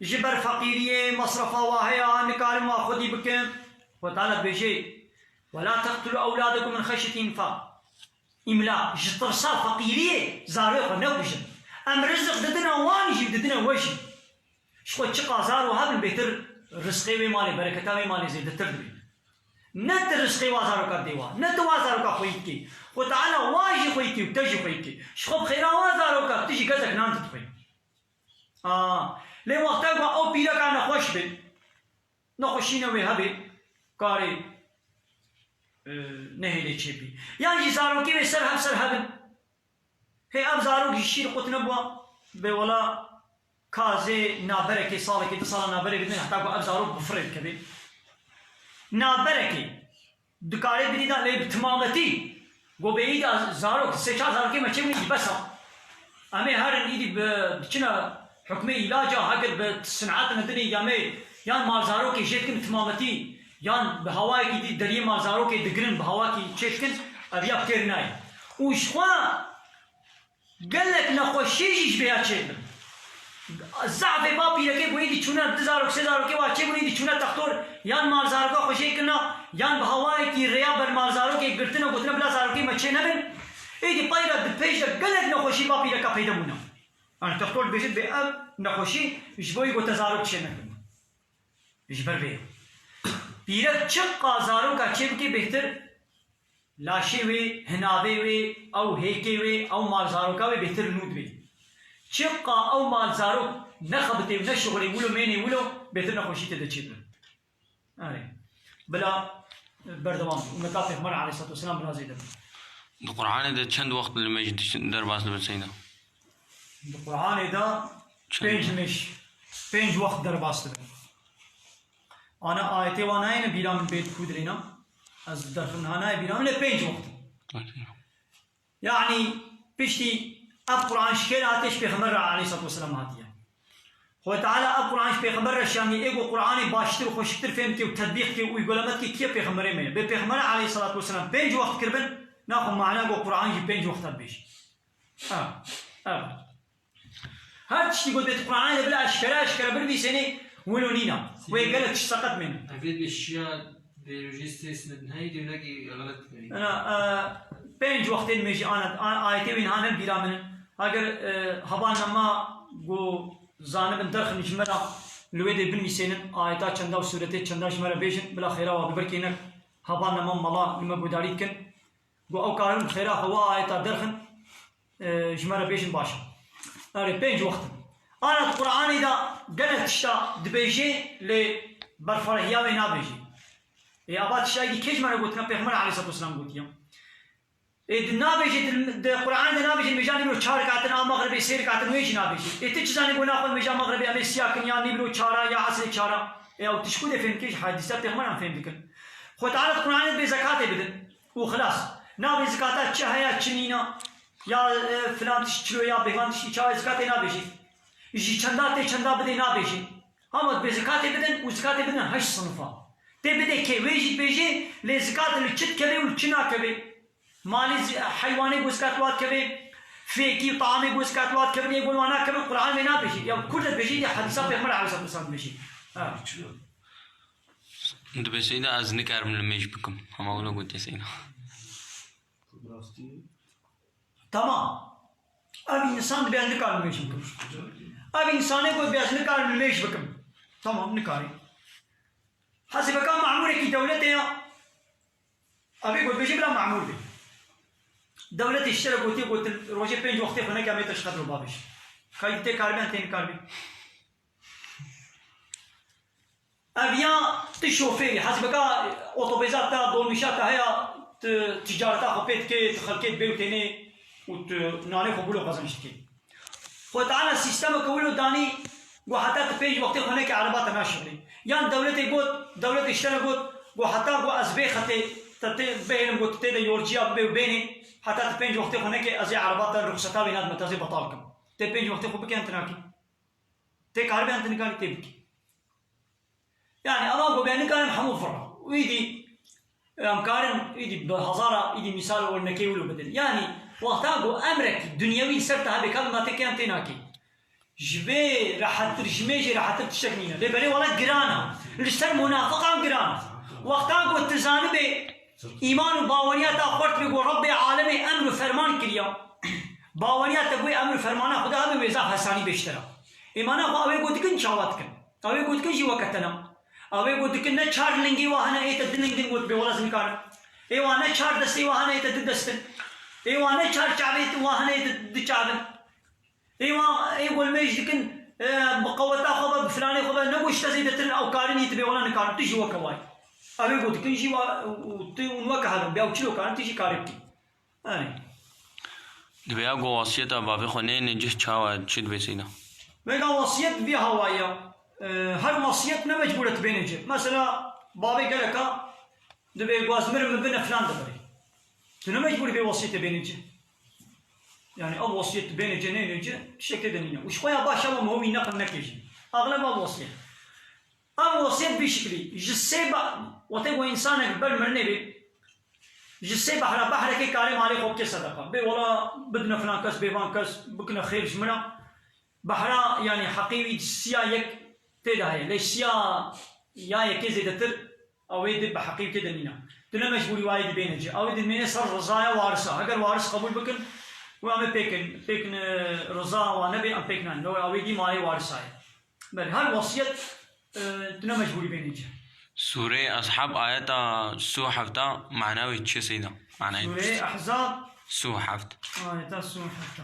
ji ber feqîriyê, mesrefa wa heye, nikarim wa xwedî bikim. Xwe Teala dibêje, "Ve la teqtulû ewladakum min xeşyetî înfaq." Îmla, ji tirsa feqîriyê zarê xwe nekujin. Em rizik didine wan jî, didine we jî. Ji xwe çiqa zaro hebin bêtir rizqê wê malê, bereketa wê malê zêdetir dibê. Ne tu rizqê wa zaroka didê wa, ne tu wa zaroka xweyî dikê. Xwe Teala wa jî xweyî dikê û te jî xweyî dikê. Ji xwe bi xêra wa zaroka tu jî gezek nan didixwî. A, lê wexta ku ew pîreka nexweş bê, nexweşîne wê hebê, karê, e, nehêlê çêbî. Yan jî zarokê wê ser hev ser hebin. Hê ev zarok ji şîr qut nebûa, bê wela ka zê naberekê salekê, du sala naberê bidin, heta ku ev zarok bi firê dikevê. Naberekê dikarê bidî da lê bi timametî. Go bêyî da zarok, sê çar zarokê me çê bûnî, bes a. Em ê herin îdî bi, biçine hukmê îlaca, heke bi sinetine dinê ya me, yan malzarokê jê dikin bi timametî, yan bi hawayekî dî deriyê malzarokê digirin, bi hawakî çê dikin, ev ya bi têr nayê. Û ji xwe Gelek nexweşiyê jî ji vêya çêdibin. Zehfê va pîrekê ku êdî çûne, du zarok, sê zarokê wa çêbûn, êdî çûne textor, yan malzaroka xwe jê kirina, yan bi hawayekî rêya ber malzarokê girtine, gotine bila zarokê me çê nebin. Êdî pey re di pêş de gelek nexweşî va pîreka peyde bûne. Yanî textor dibêje dibê ev nexweşî ji bo yî gote zarok çê nekin. Ji ber vê pîrek çiqa zaroka çê bike bêhtir, laşê wê, hinavê wê, ew hêkê wê, ew malzaroka wê bêhtir nû dibê. Çiqa ew malzarok Ne xebitê û ne şixulê wilo mênê wilo bêtir nexweşî tê de çêbin. Erê. Bila berdewam bî. Ummeta Pêxember aleyhissalatu vesselam bila zêde bin. Di Qur'anê de çend wext limêj diş-, derbas dibin Seyda? Di Qur'anê de Çend? pênc limêj, pênc wext derbas dibin. Ana ayetê wan nayêne bîra min bê di ku dirêna. Ez derxin ha nayê bîra min lê pênc wext. Okey. Yanî piştî ev Qur'an şikêre hatiye ji Pêxember re aleyhissalatu vesselam hatiye. Xwedê Teala ev Qur'an ji Pêxember re şandiye, ê ku Qur'anê baştir û xweşiktir fêm dike û tetbîq dike û uygulame dike kiye Pêxemberê me ye. Bê Pêxember aleyhissalatu vesselam pênc wext kiribin, naxwe mana ku Qur'an jî pênc wext hebêjî. Ha, evet. Her tiştî ku dê di Qur'anê de bila eşkere eşkere binivîsênê, wilo nîna. Wê gelek tişt seqet mêne. Evê dibê şiya vê rojê sê sined neheyî dê wekî xelet dibê. Ena, e, pênc wextên me jî ana, a-, ayetê wî niha ne bîra min in. Eger, e, heval nema ku zanibin derxin ji me re li wê dê binivîsênin, ayeta çenda û sûretê çenda ji me re bêjin, bila xêra wa bi vir kêne heval nema mala li me guhdarî dikin. Ku ew karin xêra xwe wa ayeta derxin, e, ji me re bêjin baş e. Erê, pênc wext in. Ana di Qur'anê de gelek tişta dibêjê, lê berferehiya wê nabêjê. Ê, ava tiştayî dî kê ji me re gotina? Pêxember aleyhissalatu vesselam gotiye. Ê, di nabêjê, di, di Qur'anê de nabêjê, mêja nîvro çar rekatin, a mexribê sê rekatin, wê jî nabêjê. Ê, tu çi zanî ku naxwe mêja mexribê em ê siya kin, ya nîvro çara, ya esrê çara. Ê, ew tişt ku dê fêm dikin, ji hedîsa Pêxemberan fêm dikin. Xwe Teala di Qur'anê dibê zekatê bidin. Û xilas. Nabê zikata çi heye, çi nîna. Ya, e, filan tişt çilo ya bêvan tiştî çawa zikatê nabêjî. Ji çenda tê çenda bidê nabêjî. Ama dibê zikatê bidin û zikatê bidin heşt sinifa. Tê bidê kê wê jî dibêjê, lê zikat li çi dikeve û li çi nakeve. Malê zi-, heywanê ku zikat wa dikeve, fêkî û taamê ku zikat wa dikeve, yê ku wa nakeve, Qur'an wê nabêjî. Ya kur de dibêjî, ya hedîsa Pêxember aleyhissalatu vesselam dibêjî. Ha. Dibê Seyda ez nikarim limêj bikim. Hema wilo gotiye Seyda. Tamam. Ev însan dibê ez nikarim limêj bikim. Ev însanê got dibê ez nikarim limêj bikim. Tamam, nikarî. Hesibeka memûrekî dewletê ya. Ev ê got bêjî bila memûr be. Dewletê ji te re gotiye, gotin, rojê pênc wextê xwe neke, em ê te ji qedro bavêjin. Kayî tê karibê, tê nikaribê. Ev ya tu şofêrî, hesibeka otobêza te, dolmîşa te heye, tu ticareta xwe pê dikê, tu xelkê dibê û tênê û tu nanê xwe bûlo qezenc dikê. Xwe Teala sîstemeke wilo danî, got heta tu pênc wextê xwe neke ereba te naşixulê. Yan dewletê got, dewletê ji te re got, got heta got ez vê xetê te tê bihêlim, got tu tê de yolciya bibê û bênê, heta tu pênc wextê xwe neke ez ê ereba te ruxseta wê nadim, te ez ê betal kim. Tê pênc wextê xwe bike, tu nakî. Tê karibê, tu nikarî tê bikî. Yani, ama ku bê nikarin hemû firra. Û îdî, em karin, îdî bi hezara, îdî mîsal û örnekê wilo bidin. Yani, wexta ku emrek dunyewî li ser te hebe, ka bi matê kêm tê nakê. Ji vê rehettir, ji mêjê rehettir tiştek nîne. Lê belê wele giran e. Li ser munafiqan giran e. Wexta ku tu zanibê, îman û baweriya te xurt be ku Rebbê alemê emr û ferman kiriya. Baweriya te ku emr û fermana Xuda hebe, wê zaf hesanî bê ji te re. Îmana xwe ew ê ku dikin çawa dikin? Ew ê ku dikin jî weke te ne. Ew ê ku dikin ne çar lingê wa hene ê te du ling in, got bê wela ez nikarim. Ê wa ne çar destê wa hene ê te du dest in. Ê wa ne çar çavê wa hene ê te du çav in. Ê wa, ê ku limêj dikin, e, bi qeweta xwe be, bi filanê xwe be, ne ku ji te zêdetir in, ew karin yî tu bê wela nikarim. Tu jî weke wa yî. Ew ê ku dikin jî wa, û, û tu hûn weke hev in. Bê ew çilo karin, tu jî karê bikî. Erê. Dibê ya ku wesiyeta bavê xwe neyêne cih çawa, çi dibê Seyda? Vêga wesiyet vî hawayî ya. E, her wesiyet ne mecbûr e tu bêne cih. Mesela bavê geleka dibê ku ez mirim min bine filan dibirê. Tu ne mecbûr bê wesiyetê bêne cih. Yani ev wesiyet tu bêne cih, neyne cih, tiştek tê de nîne. Û ji xwe ya baş ew em hewî neqil neke jî. Axleb ev wesiyet. Ev wesiyet vî şiklî. Ji sê ba-, wextê ku însanek ber mirinê bê, ji sê behra, behrekê karê malê xwe bike sedeqa. Bê wela bidine filan kes, bê van kes, bikine xêr ji min re. Behra, yanî heqê wî siya yek tê de heye. Lê siya ya yekê zêdetir, ew ê di bi heqê wî tê de nîne. Tu ne mecbûrî wayê dibêne cih. Ew ê dibêne ser rizaya warisa. Heger waris qebûl bikin, û em ê pêkin, pêkin, e, riza wan nebe, em pêk nayên. Ew ê dî mayê warisa ye. Belê, her wesiyet, e, tu ne mecbûrî bênî cih. Sûreyê Ehzab ayeta sî û hefta mana wê çi Seyda? Manayê Sûreyê Ehzab sî û heft. Ayeta sî û hefta.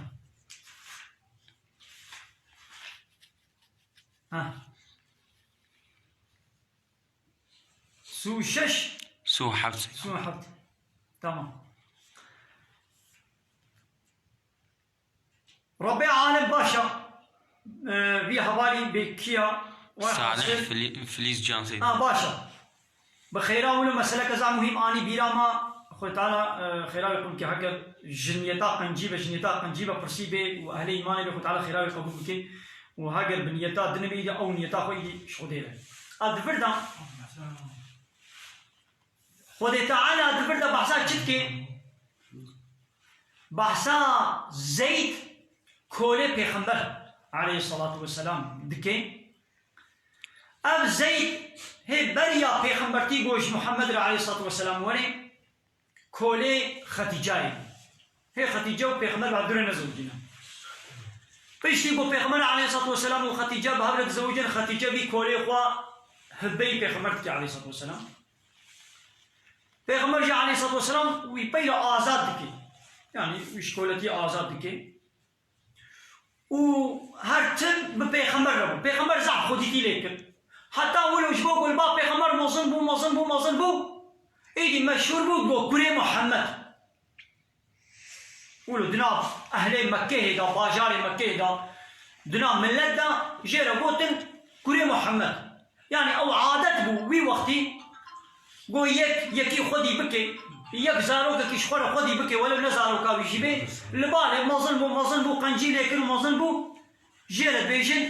Ha. Su şeş. Su heft. Su heft. Tamam. Rebê alem baş e. Ee, vî hevalî bê kî ya? Salih Fili-, Filiz Can Seydi. Ha, baş e. Bi xêra wilo meseleke zaf muhîm anî bîra me. Xwedê Teala, e, xêra wê qebûl bike. Heger ji niyeta qencî be, ji niyeta qencî be, pirsî bê û ehlê îmanê bê, Xwedê Teala xêra wê qebûl bike. Û heger bi niyeta din be, îdî ew niyeta xwe îdî ji Xwedê re. A di vir de Xwedê Teala di vir de behsa çi dike? Behsa Zeyd kolê Pêxember aleyhissalatu vesselam dike. Ev Zeyd hê beriya pêxembertî got ji Muhammed re aleyhissalatu vesselam were kolê Xetîcayê. Hê Xetîce û pêxember bi hev du re nezewicîne. Piştî ku pêxember aleyhissalatu vesselam û Xetîce bi hev re dizewicin, Xetîce vî kolê xwe hibeyî pêxember dike aleyhissalatu vesselam. Pêxember jî aleyhissalatu vesselam wî peyre azad dike. Yanî wî ji koletî azad dike. Û her tim bi pêxember re bû. Pêxember zehf xwedîtî lê kir. Heta wilo ji bo ku li ba pêxember mezin bû, mezin bû, mezin bû. Êdî meşhûr bû, got kurê Muhammed. Wilo di nav ehlê Mekkeyê de, bajarê Mekkeyê de, di nav millet de jê re gotin kurê Muhammed. Yanî ew adet bû wî wextî, got yek yekî xwedî bike, yek zarokekî ji xwe re xwedî bike, welew ne zaroka wî jî bê, li balê mezin bû, mezin bû, qencî lê kir û mezin bû, jê re dibêjin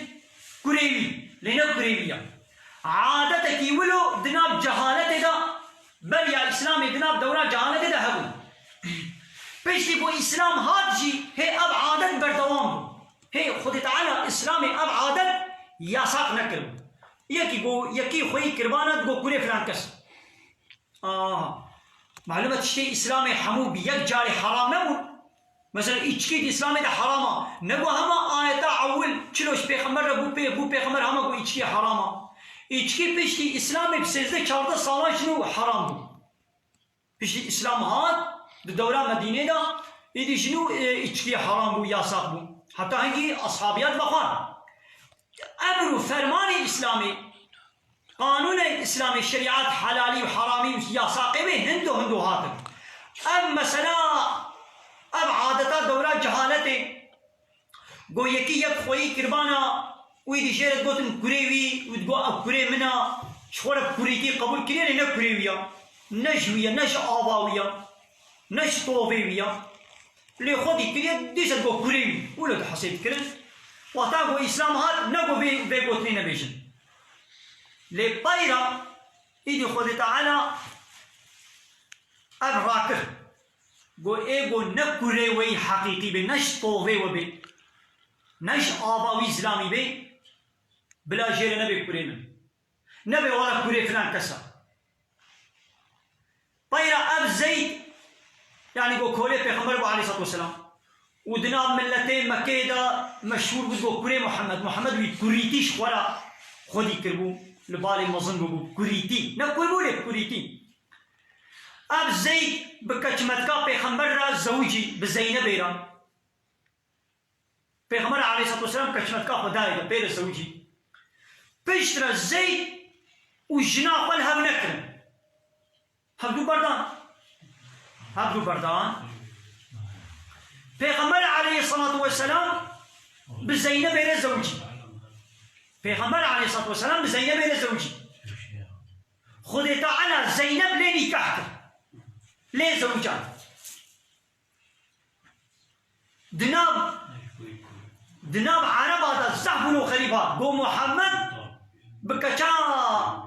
kurê wî, lê ne kurê wî ya. Adetekî wilo di nav cehaletê de beriya Îslamê di nav dewra cehaletê de hebû. Piştî ku Îslam hat jî hê ev adet berdewam bû. Hê Xwedê Teala Îslamê ev adet yasak nekiribû. Yekî ku yekî xweyî kirbana digot kurê filan kes. Aha. Malum e tiştê Îslamê hemû bi yek carê heram nebûn. Mesela îçkî di Îslamê de heram a. Ne ku hema ayeta ewil çilo ji pêxember re bû pê, bû pêxember hema ku îçkî heram a. Îçkî piştî Îslamê bi sêzdeh çardeh salan ji nû heram bû. Piştî Îslam hat, di dewra Medînê de, îdî ji nû, e, îçkî heram bû, yasak bû. Heta hingî ashabiyan vexwar. Emr û fermanê Îslamê, qanûnê Îslamê, şerîat, helalî û heramî û yasaqê wê hindo hindo hatin. Ev mesela, ev adeta dewra cehaletê, Go yekî yek xweyî kirbana, wî dî jê re digotin kurê wî, wî digot ev kurê min a, ji xwe re kurîtî qebûl kiriye, lê ne kurê wî ya. Ne ji wî ye, ne ji ava wî ya, ne ji tovê wî ya. Lê xwedî kiriye, dîsa digot kurê wî. Wilo dihesêb kirin. Wexta ku Îslam hat, ne ku vê, vê gotinê nebêjin. Lê peyra, îdî Xwedê Teala ev rakir. Go ê go ne kurê weyî heqîqî bê, ne ji tovê we bê, ne ji ava wî zilamî bê, bila jê re nebe kurê min. Nebe wala kurê filan kesa. Peyra ev Zeyd, yanî go kolê Pêxember bû aleyhissalatu vesselam. Û di nav miletê Mekkeyê de meşhûr bû go kurê Muhammed. Muhammed wî kurîtî ji xwe re xwedî kirbû. Li balê mezin bûbû. Kurîtî. Ne kur bû lê kurîtî. Ev Zeyd bi keçmetka Pêxember re zewicî, bi Zeynebê re. Pêxember aleyhissalatu vesselam keçmetka xwe dayê de, pê re zewicî. Pişt re Zeyd û jina xwe li hev nekirin. Hevdû berdan. Hevdû berdan. Pêxember aleyhissalatu vesselam bi Zeynebê re zewicî. Pêxember aleyhissalatu vesselam bi Zeynebê re zewicî. Xwedê Teala Zeyneb lê nîkah kir. Lê zewican. Di nav, di nav Ereba de zehf bûn û xerîb hat. Go Muhammed bi keça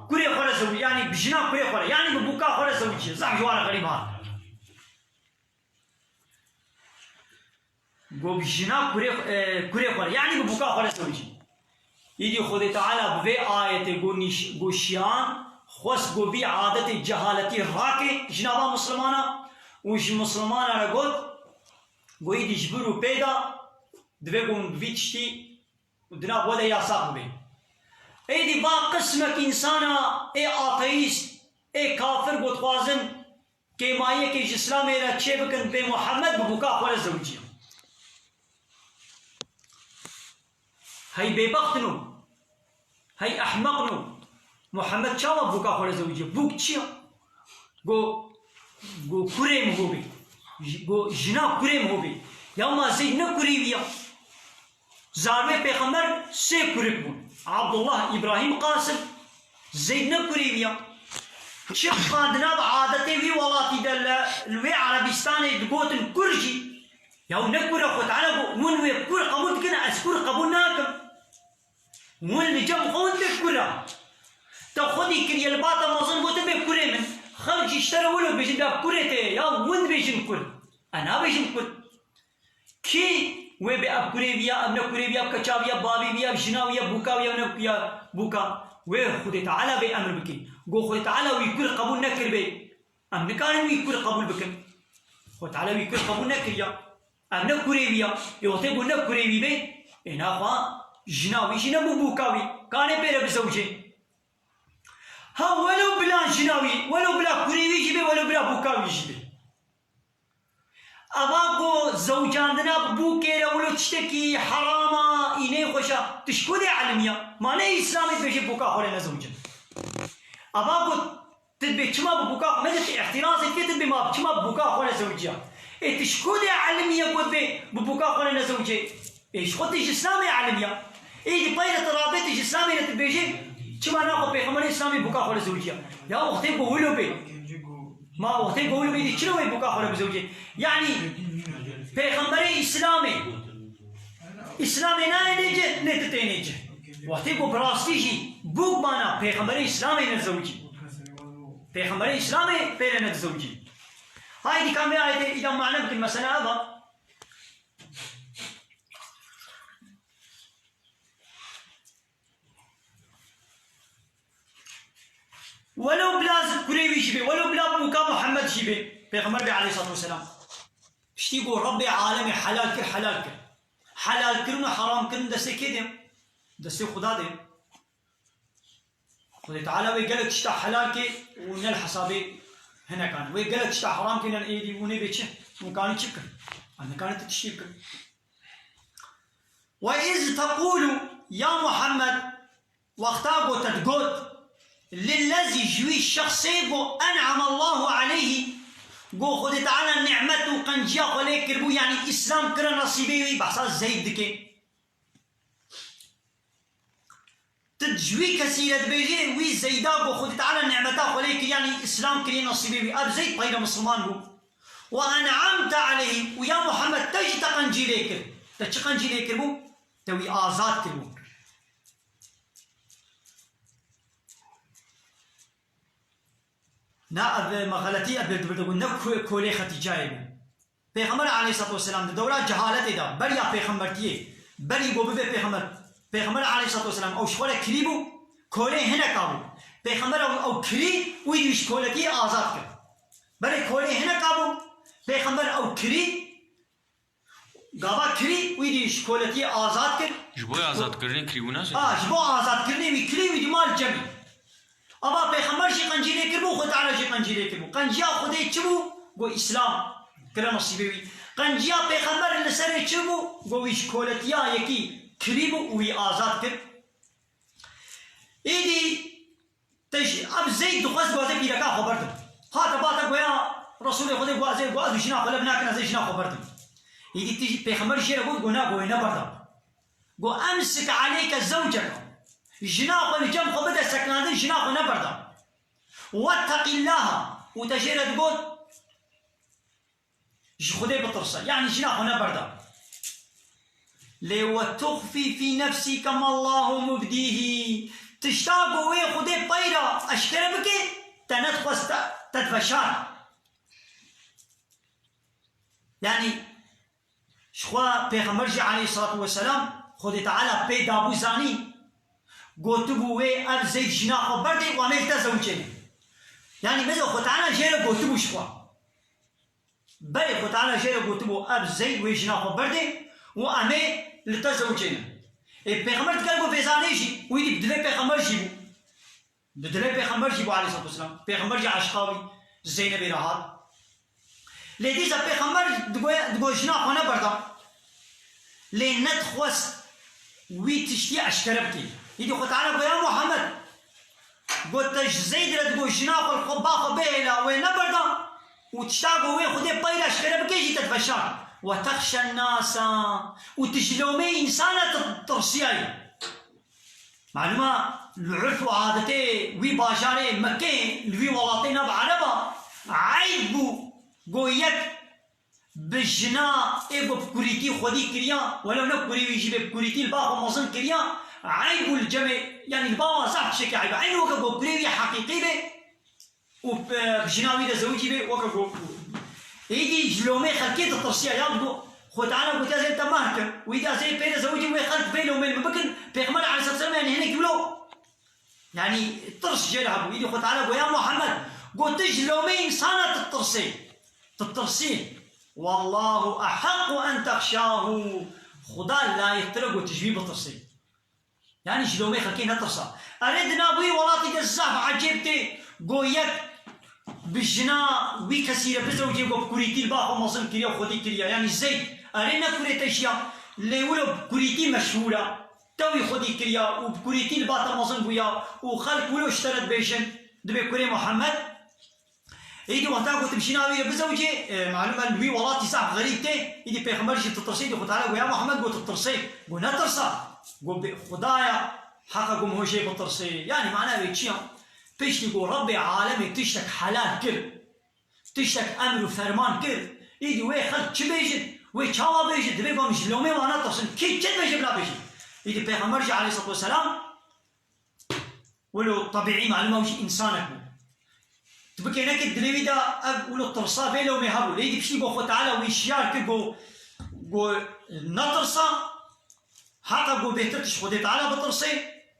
kurê xwe re zewicî, yanî bi jina kurê xwe re, yanî bi bûka xwe re zewicî. Zehf ji wan re xerîb hat. Go bi jina kurê, e, kurê xwe re, yanî bi bûka xwe re zewicî. Îdî Xwedê Teala bi vê ayetê go nîş-, go şiyan, xwest go vî adetê cehaletî rake ji nava Mislimana û ji Mislimana re got, go îdî ji vir û pê de divê go hûn bi vî tiştî di nav we de yasak bibe. Êdî va qismek însana ê ateîst, ê kafir go dixwazin kêmayiyekê ji Îslamê re çê bikin, bê Muhammed bi bûka xwe re zewiciya. Hey bêbext in û Hey ehmeqno. Muhammed çawa bûka xwe re zewicî? Bûk çi ya? Go, go kurê min hobê. Ji-, go jina kurê min hobê. Ya ma Zeyd ne kurê wî ya? Zarokê pêxember sê kurik bûn. Abdullah, Îbrahîm, Qasim. Zeyd ne kurê wî ya? Çi qandina bi adetê wî welatî de li, li wê Erebîstanê digotin kur jî. Ya ne kur e, Xwe Teala got, hûn wê kur qebûl dikin, ez kur qebûl nakim. Hûn li cem xwe hûn bê kur e. Te xwedî kiriye li ba te mezin, gotin bê kurê min. Xelk jî ji te re wilo dibêjin, bê kurê te ye. Ya hûn dibêjin kur. E nabêjin kur. Kî wê bê ev kurê wî ya, ev ne kurê wî ya, ev keça wî ya, bavê wî ya, jina wî ya, bûka wî ya, ne ya bûka. Wê Xwedê Teala bê emir bikî. Go Xwedê Teala wî kur qebûl nekiribê. Em nikarin wî kur qebûl bikin. Xwedê Teala wî kur qebûl nekiriya. Ev ne kurê wî ya. Ê wextê ku ne kurê wî bê, ê naxwe jina wî jî nebû bûka wî. Kanê pê re bizewicê. Ha welo bila jina wî, welo bila kurê wî jî bê, welo bila bûka wî jî bê. Eva ku zewcandina bi bûkê re wilo tiştekî herama, î nêxweş a, tu ji ku dê elim ya? Ma ne Îslamê dibêje bûka xwe re nezewicin. Eva ku tu dibê çima bi bûka xwe, mece tu îhtirazê dike, tu dibê ma çima bi bûka xwe re zewiciya. Ê tu ji ku dê elim ye ku dibê bi bûka xwe re nezewicê? Ê ji xwe tu ji Îslamê elim ya. Ê di pey re tu rabê tu ji Îslamê re tu dibêjê, çima naxwe pêxemberê Îslamê bûka xwe re zewiciya? Ya wextê ku wilo bê. Ma wextê ku wilo bê dê çilo wê bûka xwe re bizewicê? Yanî pêxemberê Îslamê, Îslamê nayê nêce, nê tu tênê ci. Wextê ku bi rastî jî bûk bana pêxemberê Îslamê nezewicî. Pêxemberê Îslamê pê re nedizewicî. Haydî kam vê ayetê îda mane bikin, mesela ev a. Welo bila kurê wî jî bê, welo bila bûka Muhammed jî bê, Pêxember bê aleyhissalatu vesselam. Piştî ku Rebbê alemê helal kir, helal kir. Helalkirin û heramkirin destê kê de? Destê Xuda de. Xwedê Teala wê gelek tişta helal kê û ne li hesabê hinekan. Wê gelek tişta heram kê, ne êdî û nê bê çi? Hûn kanî çi bikin? Em nikanî tu tiştî bikin. Ve iz teqûlu, ya Muhammed, wexta ku te digot, lillezî, ji wî şexsê ku en'amallahu aleyhî, ku Xwedê Teala nîmet û qenciya xwe lê kiribû, yanî Îslam kire nesîbê wî, behsa Zeyd dike. Tu ji wî kesî re dibêjê, wî Zeyda ku Xwedê Teala nîmeta xwe lê kiriye, yanî Îslam kiriye nesîbê wî. Ev Zeyd peyre misilman bû. Ve en'amte aleyhî, û ya Muhammed te jî te qencî lê kir. Te çi qencî lê kiribû? Te wî azad kiribû. Na ev me xeletî ev bir dibir dibû. Ne ku-, kolê Xetîcayê bû. Pêxember aleyhissalatu vesselam di dewra cehaletê de, beriya pêxembertiyê, berî ku bibe pêxember, Pêxember aleyhissalatu vesselam ew ji xwe re kirî bû, kolê hineka bû. Pêxember ew, ew kirî, wî dî ji koletiyê azad kir. Berê kolê hineka bû, Pêxember ew kirî, gava kirî, wî dî ji koletiyê azad kir. Ji bo azadkirinê kirî bû, ne? A, ji bo azadkirinê wî kirî, wî dî mal cemî. Ava Pêxember jî qencî lê kiribû, Xwedê Teala jî qencî lê kiribû. Qenciya Xwedê çi bû? Go Îslam kire nesîbê wî. Qenciya Pêxember li serê çi bû? Go wî ji koletiya yekî kirî bû û wî azad kir. Êdî te ji, ev Zeyd dixwest goze pîreka xwe berdim. Hate bate goya Resûlê Xwedê, go ez ê, go ez û jina xwe lev nakin, ez ê jina xwe berdim. Êdî tijî Pêxember jê re got, go na, go wê neberda. Go emsik aleyke zewceke. Jina xwe li cem xwe bide sekinandin, jina xwe neberda. Wetteqillaha. Û te jê re digot, ji Xwedê bitirse. Yanî jina xwe neberda. Lê ve tuxfî fî nefsîke mallahu mubdîhî. Tişta ku wê Xwedê peyra eşkere bike, te nedixwest te, te diveşar. Yanî, ji xwe Pêxember jî aleyhissalatu vesselam Xwedê Teala pê dabû zanî, gotibû wê ev Zeyd jina xwe berdê û em ê li te zewicêne. Yanî, meze Xwedê Teala jê re gotibû ji xwe. Berê Xwedê Teala jê re gotibû ev Zeyd wê jina xwe berdê û em ê li te zewicêne. Ê, Pêxember digel ku vêzanê jî, wî dî bi dilê Pêxember jî bû. Bi dilê Pêxember jî bû aleyhissalatu vesselam. Pêxember jî eşqa wî Zeynebê re hat. Lê dîsa Pêxember digo, digo jina xwe neberda. Lê nedixwest wî tiştî eşkere bikî. Îdî Xwe Teala got, ya Muhammed, got, te ji Zeyd re digot, jina xwe li xwe ba xwe bihêla, wê neberda. Û tişta ku wê Xwedê peyra ji xêre bike jî te diveşart. Ve texşen nasa. Û tu ji lomeyê însana tu tirsiyayî. Malûm e, li urf û adetê wî bajarê Mekkeyê, li wî welatê nav Ereba, eyb bû, got, yek bi jina ê ku bi kurîtî xwedî kiriya, welew ne kurê wî jî bê, bi kurîtî li ba xwe mezin kiriya, eyb bû li cemê, yanî li ba wan zaf tiştekî eyb e. Eynî weke ku kurê wî heqîqî bê û, e, bi jina wî de zewicî bê, weke ku êdî ji lomê xelkê ditirsiya, ya digot, Xwe Teala gotiya, ez ê te mahr kim. Wî de ez ê pê re zewicîm, wê xelk vê lomê li min bikin. Pêxember aleyhisselam, yanî hinekî wilo Yanî tirs jê re hebû. Îdî Xwe Teala got, ya Muhammed, got, tu ji lomê însana tu tirsê. Tu tirsî. Wallahu ehaqqu en texşahu. Xuda layiqtir e got tu ji wî bitirsê. Yanî ji lomê xelkê netirsa. Erê di nav wî welatî de zaf ecêb tê. Got yek bi jina wî kesî re bizewicê, got bi kurîtî li ba xwe mezin kiriye û xwedî kiriye. Yanî Zeyd. Erê ne kurê te jî ya. Lê wilo bi kurîtî meşhûr e. Te wî xwedî kiriya û bi kurîtî li ba te mezin bûya û xelk wilo ji te re dibêjin, dibê kurê Muhammed. Êdî wexta gotim jina wî re bizewicê, e, malûm e li wî welatî zaf xerîb tê, êdî pêxember jî ditirsê, êdî Xwe Teala got, ya Muhammed, got ditirsê, got netirsa, got bê Xwedaya heqa got min hojê bitirsê. Yanî mana wê çi ya? Piştî got Rebbê alemê tiştek helal kir, tiştek emr û ferman kir, îdî wê xelk çi bêjin, wê çawa bêjin, divê ku em ji lomê wan netirsin, kî çi dibêje bila bêjin. Îdî Pêxember jî aleyhisselatu vesselam, wilo tebîî malûm e, ew jî însanek bû. Tu bikê nekê dilê wî de ev wilo tirsa vê lomê hebû. Lê îdî piştî ku Xwe Teala wî şiyar kir, got, got netirsa, Heqa ku bêhtir tu ji Xwedê Teala bitirsê,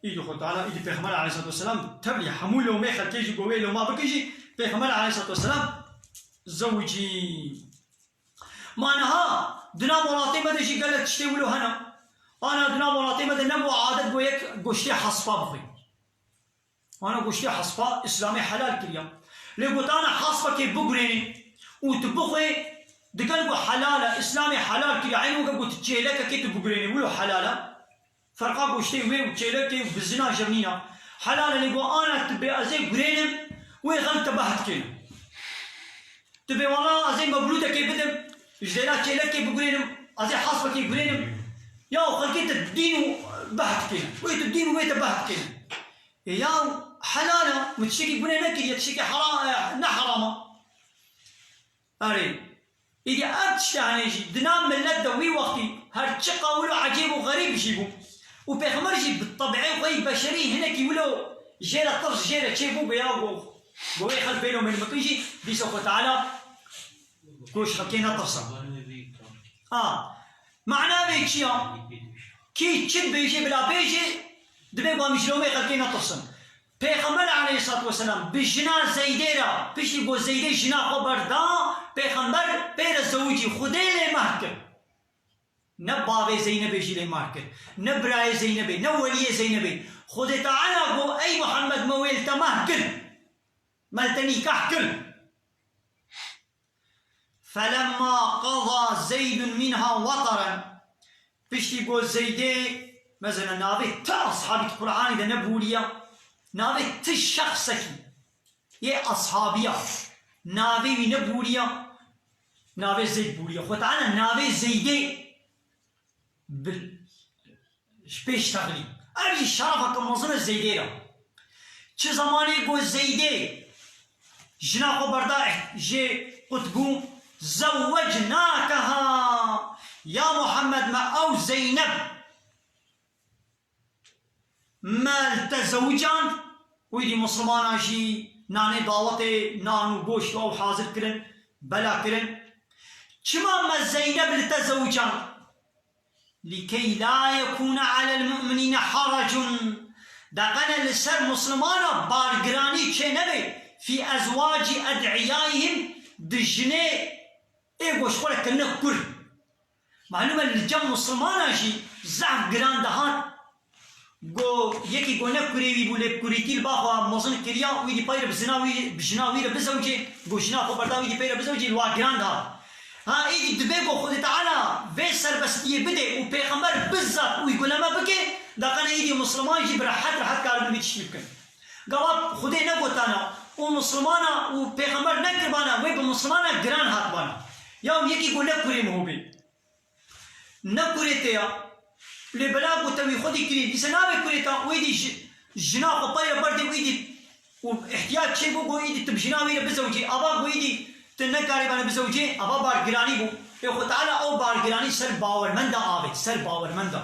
îdî Xwe Teala, îdî Pêxember aleyhisselatu vesselam tevlî hemû lomê xelkê jî ku wê loma bike jî, Pêxember aleyhisselatu vesselam zewicî. Ma niha di nav welatê me de jî gelek tiştê wilo hene. Ana di nav welatê me de nebû adet ku yek goştê hespa bixwe. Ana goştê hespa Îslamê helal kiriya. Lê gotana hespekê bigurênê û tu bixwê, digel ku helal e, Îslamê helal kiriya. Eynî weke ku tu çêlekekê tu bigurênê, wilo helal e. Ferqa goştê wê û çêlekê û bizina jevnîna. Helal e, lê got ana tu bê ez ê gurênim, wê xelk te behs dikêne. Tu bê wala ez ê mevlûdekê bidim, ji dêla çêlekê bigurênim, ez ê hespekê gurênim. Ya xelkê te dîn û behs dikêne. Wê tu dîn û wê te behs dikêne. Ê ya helal e, min tiştekî guneh nekiriye, tiştekî hera-, e, ne heram e. Erê. Îdî ev tiştê hene jî, di nav milet de wî wextî her çiqa wilo ecêb û xerîb jî bû. Û Pêxember jî bi tebîê xwe yî beşerî hinekî wilo jê re tirs jê re çêbû, bi ya got, got wê xelk bêlo min bikin jî, dîsa Xwe Teala goş xelkê netirsa. A, mana vê çi ya? Kî çi dibêje bila bêje, dibê ku em ji lomê xelkê netirsin. Pêxember aleyhisselatu vesselam bi jina Zeydê re, piştî ku Zeydê jina xwe berda, Pêxember pê re zewicî, Xwedê lê meh kir. Ne bavê Zeynebê jî lê meh kir. Ne birayê Zeynebê, ne weliyê Zeynebê. Xwedê Teala got, ey Muhammed, me wê li te meh kir. Me li te nîkah kir. Felemma qada Zeydun minha wataran. Piştî ku Zeydê, mesela navê ti ashabî di Qur'anê de nebûriya, navê ti şexsekî yê ashabiya, navê wî nebûriya, navê Zeyd bûriya. Xwe Teala navê Zeydê bi ji pêş texilî. Ev jî şerefeke mezin e Zeydê re. Çi zemanê ku Zeydê jina xwe berda jê qut bû, zewwecnâkeha, ya Muhammed, me ew Zeyneb me li te zewicand, û îdî Mislimana jî nanê dawetê, nan û goşt û ew hazir kirin, bela kirin. Çima me Zeyneb li te zewicand? لكي لا يكون على المؤمنين حرج. Deqene li ser Mislimana bargiranî çê nebe, fî ezwacî ed'iyaihim, di jinê ê ku ji xwe re kirine kur. Malûm e li cem Mislimana jî zehf giran dihat. Go yekî go ne kurê wî bû, lê bi kurîtî li ba xwe mezin kiriya, wî dî pey re bi zina wî, bi jina wî re bizewicê, go jina xwe berda wî dî pey re bizewicê, li wa giran dihat. Ha, êdî dibe go Xwedê Teala vê serbestiyê bide û Pêxember bizzat wî guleme bike, Daqene îdî Musliman jî bi rehet rehet karibin vî tiştî bikin. Gava Xwedê negotana û Muslimana û Pêxember nekiribana, wê bi Muslimana giran hatibana. Ya û yekî got ne kurê min hobê. Ne kurê te ya. Lê bela ku te wî xwedî kirî, dîse nabê kurê te, wê dî ji-, jina xwe pey re berdê, wê dî û ihtiyac çê bû, got, "Îdî tu bi jina wî re bizewicî." Ava got, "Îdî tu nekarî bana bizewicî." Ava bargiranî bû. Ê Xwe Teala ew bargiranî ser bawermenda avêt, ser bawermenda.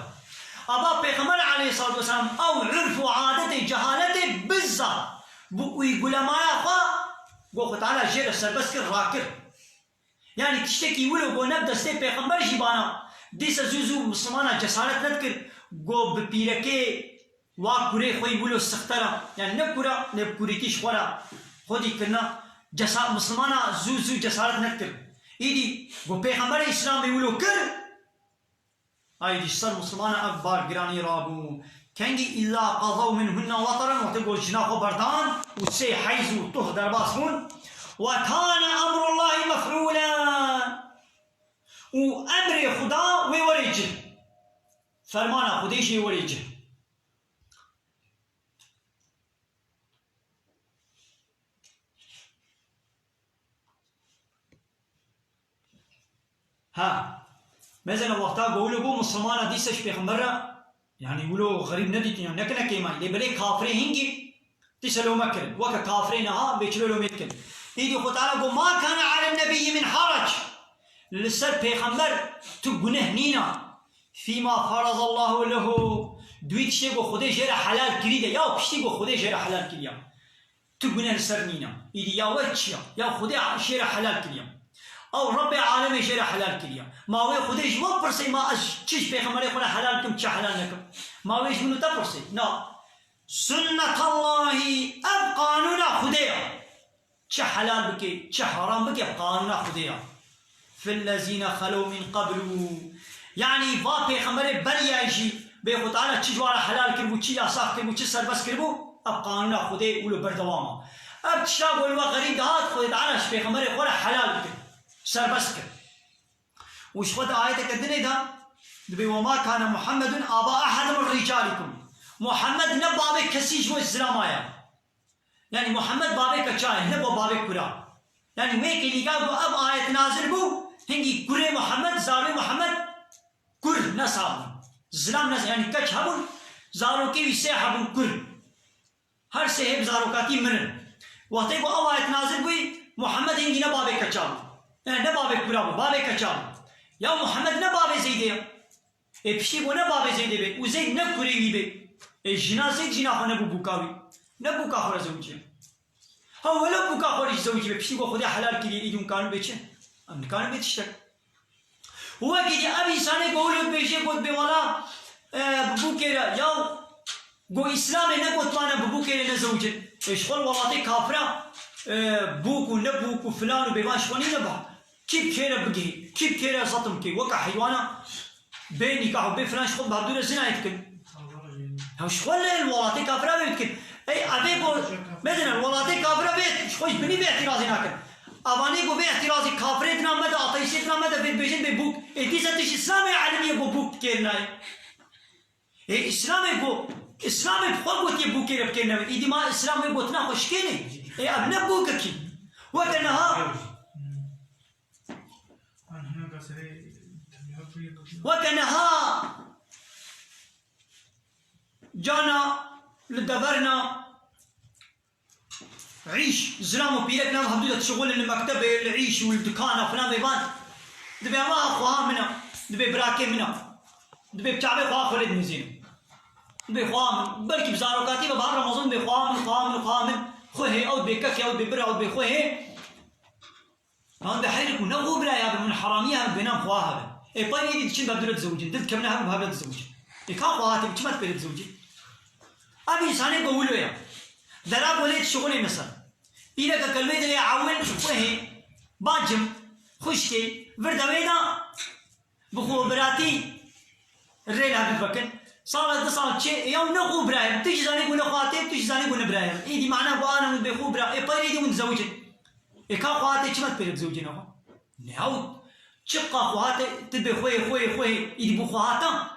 Ava Pêxember aleyhissalatu vesselam ew urf û adetê cehaletê bizzat bi uygulemaya xwe, got, Xwe Teala jê re serbest kir, rakir. Yani tiştekî wilo got ne bi destê pêxember jî bana, dîse zû zû Mislimana cesaret nedikir, got bi pîrekê wa kurê xwe yî wilo sixte ra, yani ne kura, ne bi kurîtî ji xwe ra xwedî kirina, cesa-, Mislimana zû zû cesaret nedikir. Îdî got pêxemberê Îslamê wilo kir, Ay dî ji ser Muslimana ev bar giranî rabû. Kengî îza qezew minhunne wetaran, wextê ku jina xwe berdan û sê heyz û tuh derbas bûn. Ve kane emrullahî mef'ûlen. Û emrê Xuda wê werê cih. Fermana Xwedê jê werê cih. Ha. Mesela wexta ku wilo bû Muslimana dîse ji Pêxember re, yani wilo xerîb nedîtin, yani nekine kêmayî. Lê belê kafirê hingî dîse lome kirin. Weke kafirê niha bê çilo lomê dikin. Îdî Xwe Teala got, "Ma kane alen nebiyyi min harac." Li ser Pêxember tu guneh nîna. Fîma farazallahu lehu. Duî tiştê ku Xwedê jê re helal kirî de. Ya piştî ku Xwedê jê re helal kiriya. Tu gune li ser nîne. Îdî ya we çi ya? Ya Xwedê şê re helal kiriye. Ew Rebbê alemê jê re helal kiriye. Ma wê Xwedê ji we pirsê, ma ez çi ji pêxemberê xwe re helal kim, çi helal nekim? Ma wê ji min û te pirsê? Na. Sunnetallahî, ev qanûna Xwedê ya. Çi helal bike, çi haram bike, qanûna Xwedê ya. Fillezîne xelew min qeblu. Yanî va pêxemberê beriyayî jî bê Xwe Teala çi ji wan re helal kiribû, çi yasax kiribû, çi serbest kiribû, ev qanûna Xwedê wilo berdewam e. Ev tişta ku li we xerîb dihat, Xwedê Teala ji pêxemberê xwe re helal kir, serbest kir. Û ji xwe di ayeteke dinê de dibê, "Wema kane Muhammedun aba ehedin min ricalikum." Muhammed ne bavê kesî ji we ji zilama ye. Yani Muhammed bavê keça ye, ne bo bavê kura. Yani wê kêlîka ku ev ayet nazil bû, hingî kurê Muhammed, zarê Muhammed kur nesabûn. Zilam nes-, yani keç hebûn, zarokê wî sê hebûn kur. Her sê hê bi zarokatî mirin. Wextê ku ew ayet nazil bûyî, Muhammed hingî ne bavê keça bû. Yani ne bavê kura bû, bavê keça bû. Ya Muhammed ne bavê Zeydê ye. Ê piştî ku ne bavê Zeydê be û Zeyd ne kurê wî be. Ê jina Zeyd jina xwe nebû bûka wî. Ne bûka xwe re zewiciye. Ha welo bûka xwe re jî zewicî be. Piştî ku Xwedê helal kiriye, îdî hûn karin bê çi? Em nikarin bê tiştek. Û wekî dî ev însanê ku wilo dibêje, got bê wela, e, bi bûkê re, yaw, got Îslamê negotmane bi bûkê re nezewicin. Ê ji xwe li welatê kafira, e, bûk û ne bûk û filan û bêvan ji xwe nîne ba. Kî bi kê re bigihê, kî bi kê re zetm bike, weke heywana bê nîkah û bê filan ji xwe bi hevdû re zinayê dikin. Hew ji xwe li welatê kafira vê dikin. Ey, evê ku, mezin, welatê kafira vê, ji xwe ji binî vê îhtîrazê nakin. Evanê ku vê îhtîrazê kafirê dina me de, ateîstê dina me de vê dibêjin bê bûk. Ê, dîsa tu ji Îslamê elimiyê ku bûk dikêrnayê. Ê, Îslamê ku, Îslamê bi xwe gotiye bûkê re bikêrnayê. Îdî ma Îslam vê gotina xwe şikênê. Ê, ev ne bûkekî. Weke niha, weke niha cana li deverna îş, zilam û pîrek nav hevdû de dişixulin li mektebê, li îş û li dikana filan bêvan. Dibê eva xweha min e, dibê birakê min e. Dibê bi çavê xweha xwe lê dinizînim. Dibê xweha min, belkî bi zarokatî ve bi hev Remezan dibê xweha min, xweha min, xweha min. Xwe hê, ew dibê kekê, ew dibê bira, ew dibê xwe hê. Van de heyr ku ne xwe biraya be, min heramiya be, bênam xweha be. Ê pay êdî diçin bi hevdû re dizewicin, dil dikevine hev bi hev re dizewicin. Ê ka xweha te bi çima dipê re dizewicin? Ev însanê ku wilo ye. Dera ku lê dişixulê mesela. Pîreke kelmê dilê ewil xwe hê, bacim, xwişkê, vir de wê de bi xwe biratî rê li hev bivekin. Sala du sal çê, ya ne xwe birayê, tu jî zanî ku ne xwe hatê, tu jî zanî ku ne birayê. Êdî mana ku ana min bê xwe bira, ê pay rê dî hûn dizewicin. Ê ka xwe hatê çima dipê re dizewicin xwe? Ne ew, çiqa xwe hatê, tu bê xwe yê, xwe yê, xwe yê, êdî bû xwe hatan.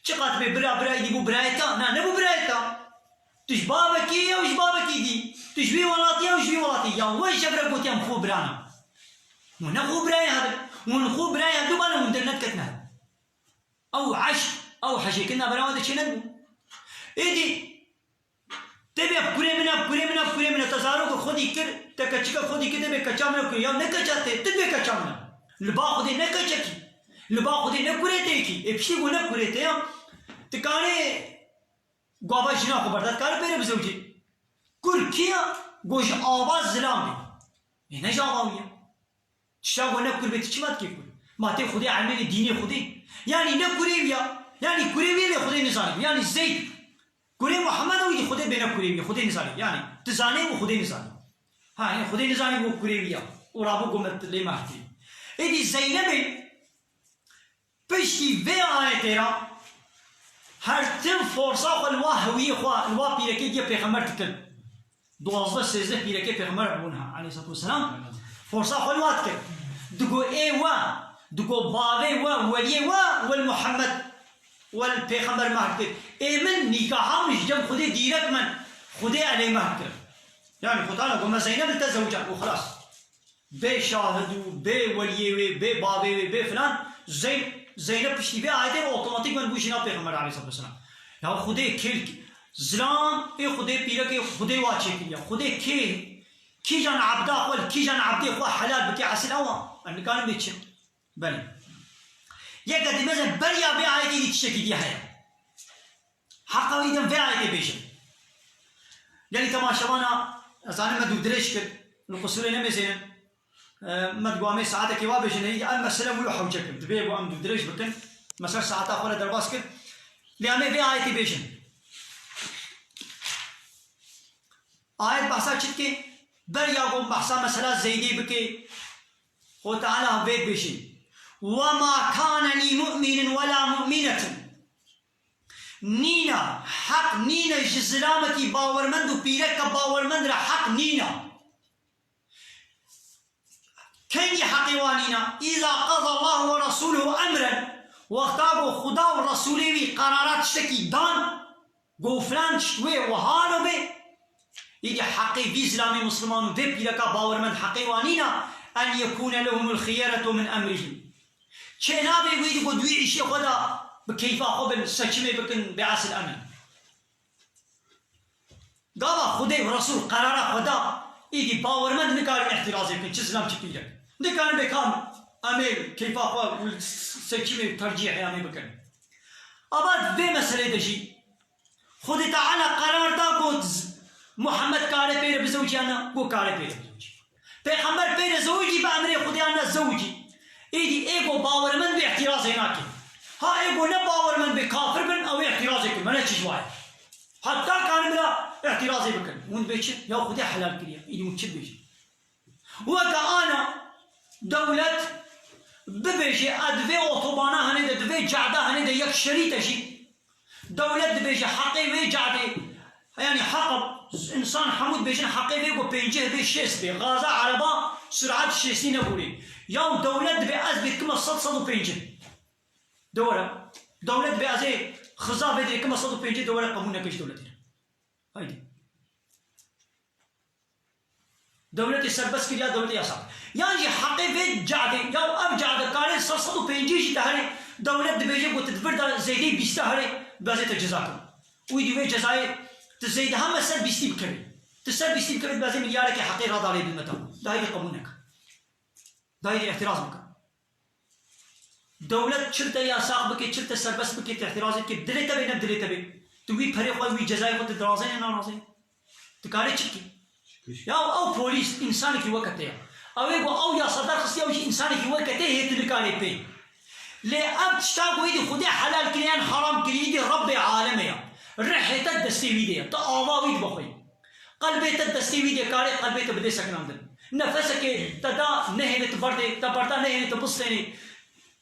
Çiqas bê bira, bira, îdî bû birayê te? Na, nebû birayê te. Tu ji bavekî ye û ji bavekî dî. Tu ji wî welatî ye û ji wî welatî. Ya we ji hev re gotiye em xwe bira ne. Hûn ne xwe birayê hev in. Hûn xwe birayê hev du bane, hûn dernediketine hev. Ew eşq, ew hejêkirina bera wan de çênedibû. Êdî, tê bê kurê min e, kurê min e, kurê min e. Te zarok xwedî kir, te keçika xwedî kir, tê bê keça min e, kurê. Ya ne keça te, tu bê keça min e. Li ba Xwedê ne keçekî. Li ba Xwedê ne kurê te yekî. Ê piştî ku ne kurê te ya, dikarê gava jina xwe berda, dikarê pê re bizewicê. Kur kî ya? Go ji ava zilam bê. Ê ne ji ava wî ye. Tişta ku ne kur bê, tu çima dikê kur? Ma tê Xwedê elmênê dînê Xwedê. Yanî ne kurê wî ya. Yanî kurê wî lê Xwedê nizanî. Yanî Zeyd kurê Muhammed û îdî Xwedê bê ne kurê wî. Xwedê nizanî. Yanî tu zanê û Xwedê nizanî. Ha, yanî Xwedê nizanî û kurê wî ya. Û rabû ku me lê mehkirî. Êdî Zeynebê piştî vê ayetê ra her tim forsa xwe li wa hewiyê xwe, li wa pîrekê diye pêxember dikin. Duwazdeh sêzdeh pîrekê pêxember bûn ha, aleyhissalatu vesselam. Forsa xwe li wa dikin. Digo ê we, digo bavê we, weliyê we, wel Muhammed, wel pêxember mehk kir. Ê min nîgaha min ji cem Xwedê dîrek min, Xwedê elê mehk kir. Yani Xwedana go me Zeynep li te zewcan û xelas. Bê şahid û bê weliyê wê, bê bavê wê, bê filan, Zeyn-, Zeynep piştî vê ayetê otomatîkmen bû jina Pêxember aleyhissalatu vesselam. Ya Xwedê kêl zilam ê Xwedê pîrekê Xwedê wa çêkiriye. Xwedê kê, kîjan ebda xwe li kîjan ebdê xwe helal bike esil ewa. Em nikarin bê çi? Belê. Yek de dî mezin beriya vê ayetê dî tiştekî dî heye. Heqa wî dem vê ayetê bêjin. Gelî temaşevana, ez zanim me dû dirêj kir, li qusûrê nemêzênin. E, me digo em ê saetekê wa bêjin, heyî em mesele wilo hewce kir. Dibê ku em dû dirêj bikin. Me ser saeta xwe re derbas kir. Lê em ê vê ayetê bêjin. Ayet behsa çi dike? Beriya ku behsa mesela Zeydê bike, Xwe Teala vê dibêjin. وما كان لمؤمن ولا مؤمنة. Nîna, heq nîne ji zilamekî bawermend û pîreke bawermend re heq nîne. Kengî heqê wan nîne? إذا قضى الله ورسوله أمرا. Wexta ku Xuda û Resûlê wî qerara tiştekî dan, go filan tişt wê wiha lo bê, îdî heqê vî zilamê misliman û vê pîreka bawermend heqê wan nîne, أن يكون لهم الخيرة من أمرهم. Çênabê wî digo di wî îşê xwe de bi keyfa xwe bin, seçimê bikin, bê esil em in. Gava Xwedê û Resûl qerara xwe da, îdî bawermend nikarin îhtirazê bikin, çi zilam çi pîrek. Nikarin bê kam em ê keyfa xwe û seçimê û tercîhê em ê bikin. Ava vê meselê de jî Xwedê Teala qerar da, got, z-, Muhammed kare pê re bizewicî yan na? Got, kare pê re bizewicî. Pêxember pê re zewicî bi emrê Xwedê yan na? Zewicî. Êdî ê ku bawermend bê îhtirazê nake. Ha ê ku ne bawermend bê, kafir bin, ew ê îhtirazê kin. Me ne çi ji wa ye. Heta karin bila îhtirazê bikin. Hûn dibê çi? Ya Xwedê helal kiriye. Êdî hûn çi dibêjin? Weke ana dewlet bibêje, ez di vê otobana hene de, di vê cada hene de yek şerît e jî. Dewlet dibêje heqê vê cadê, yanî heq, însan hemû dibêjin heqê vê ku pêncî bê, şêst bê. Gaza ereba surat şêstî nebûrê. Ya dewlet dibê ez bê kime sed, sed û pêncî. Dewere. Dewlet dibê ez ê xiza vê dirê kime sed û pêncî, dewere qebûl neke ji dewletê re. Haydi. Dewletê serbest kiriya, dewletê yasak. Yan jî heqê vê cadê, ya ev cade karê sed, sed û pêncî jî te herê, dewlet dibêje ku tu di vir de zêdeyî bîsta herê, dibêje te ceza kim. Wî dî wê cezayê tu zêde heme ser bîstî bikevî. Tu ser bîstî bikevî, dibêje milyarekê heqê radalê bî me te. Dayî qebûl neke. Dayî îhtiraz bike. Dewlet çi te yasax bike, çi te serbest bike, tu îhtirazê dike, dilê te bê, ne dilê te bê. Tu wî perê xwe, wî cezayê xwe tu dirazênê, narazênê? Tu karê çi bikî? Ya ew polîs, însanekî weke te ya. Ew ê ku ew yasa derxistiye, ew jî însanekî weke te hê, tu nikarê pê. Lê ev tişta ku êdî Xwedê helal kiriye yan haram kiriye, êdî Rebbê aleme ya. Rihê te destê wî de ye. Tu ava wî dibe xwe. Qelbê te destê wî de, karê qelbê te bidê sekinandin. Nefesekê te da nehêle tu berdê, te berda nehêle tu bistênê.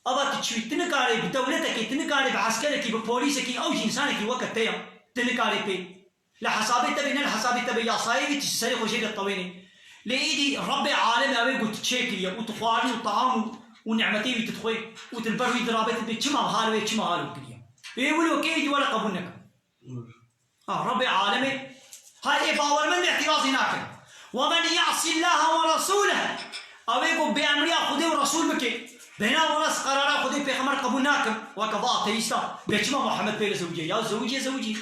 Ava tu çi, tu nikarê bi dewletekê, tu nikarê bi eskerekî, bi polîsekî, ew jî însanekî weke te ya. Tu nikarê pê. Li hesabê te bê, ne li hesabê te bê, yasayê wî tu ji serê xwe jê de tewênê. Lê êdî Rebbê alem ew ê ku tu çêkiriye û tu xwarin û team û, û nimetê wî tu dixwê û tu li ber wî dirabê, tu dibê çima hal wê, çima hal wî kiriye. Ê wilo kê îdî were qebûl nekin. Ha, Rabbê alemê, ha, ê bawermend îtirazî nakin. Ve men ya'sî Llahe ve resûleh. Ew ê ku bêemriya Xwedê û Resûl bike, bêhna were ez qerara Xwedê pêxember qebûl nakim. Weke va ateîsta, bê çima Muhammed pê re zewicê? Ya zewicê, zewicê.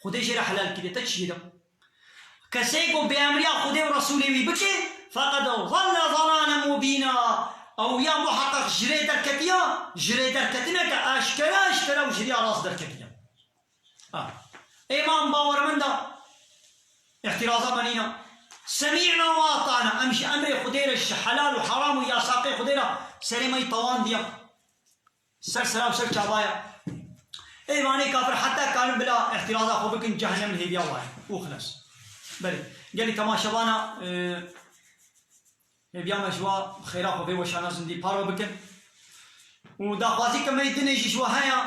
Xwedê jê re helal kiriye, te çi jê de? Kesê ku bêemriya Xwedê û Resûlê wî bike, feqed zelle zelalen mubîna. Ew ya muheqeq ji rê derketiya, ji rê derketineke eşkere, eşkere û ji riya rast derketiya. Ha. Ê ma em bawermenda, îtîraza me nîna. Semî'na ve ata'na. Em ji emrê Xwedê re, ji helal û heram û yasaqê Xwedê re serê me yî tewandiya. Ser sera û ser çava ye. Ê vanê kafir heta karin bila îtîraza xwe bikin, cehennem li hêviya wan e. Û xilas. Belê. Gelî temaşevana, e, Hêviya me ji we xêra xwe vê weşana zindî parve bikin. Û daxwazî ke me yê dinê jî ji we heye,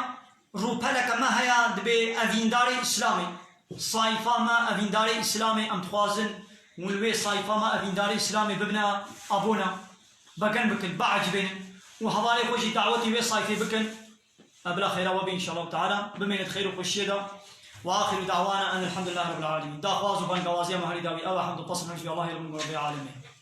rûpeleke me heye, dibê evîndarê Îslamê. Sayfa me evîndarê Îslamê, em dixwazin hûn li wê sayfa me evîndarê Îslamê bibine abone, begen bikin, biecibênin û hevalê xwe jî dawetî wê sayfê bikin. Em bila xêra we bê, înşallah teala. Bimînin di xêr û xweşiyê de. Ve axiru da'wana enil hamdülillahi rabbil alemin. Daxwaz û bangawaziya me herî dawî ew e, hamd û pesn hemî ji Allahê Rabbil Alemîn.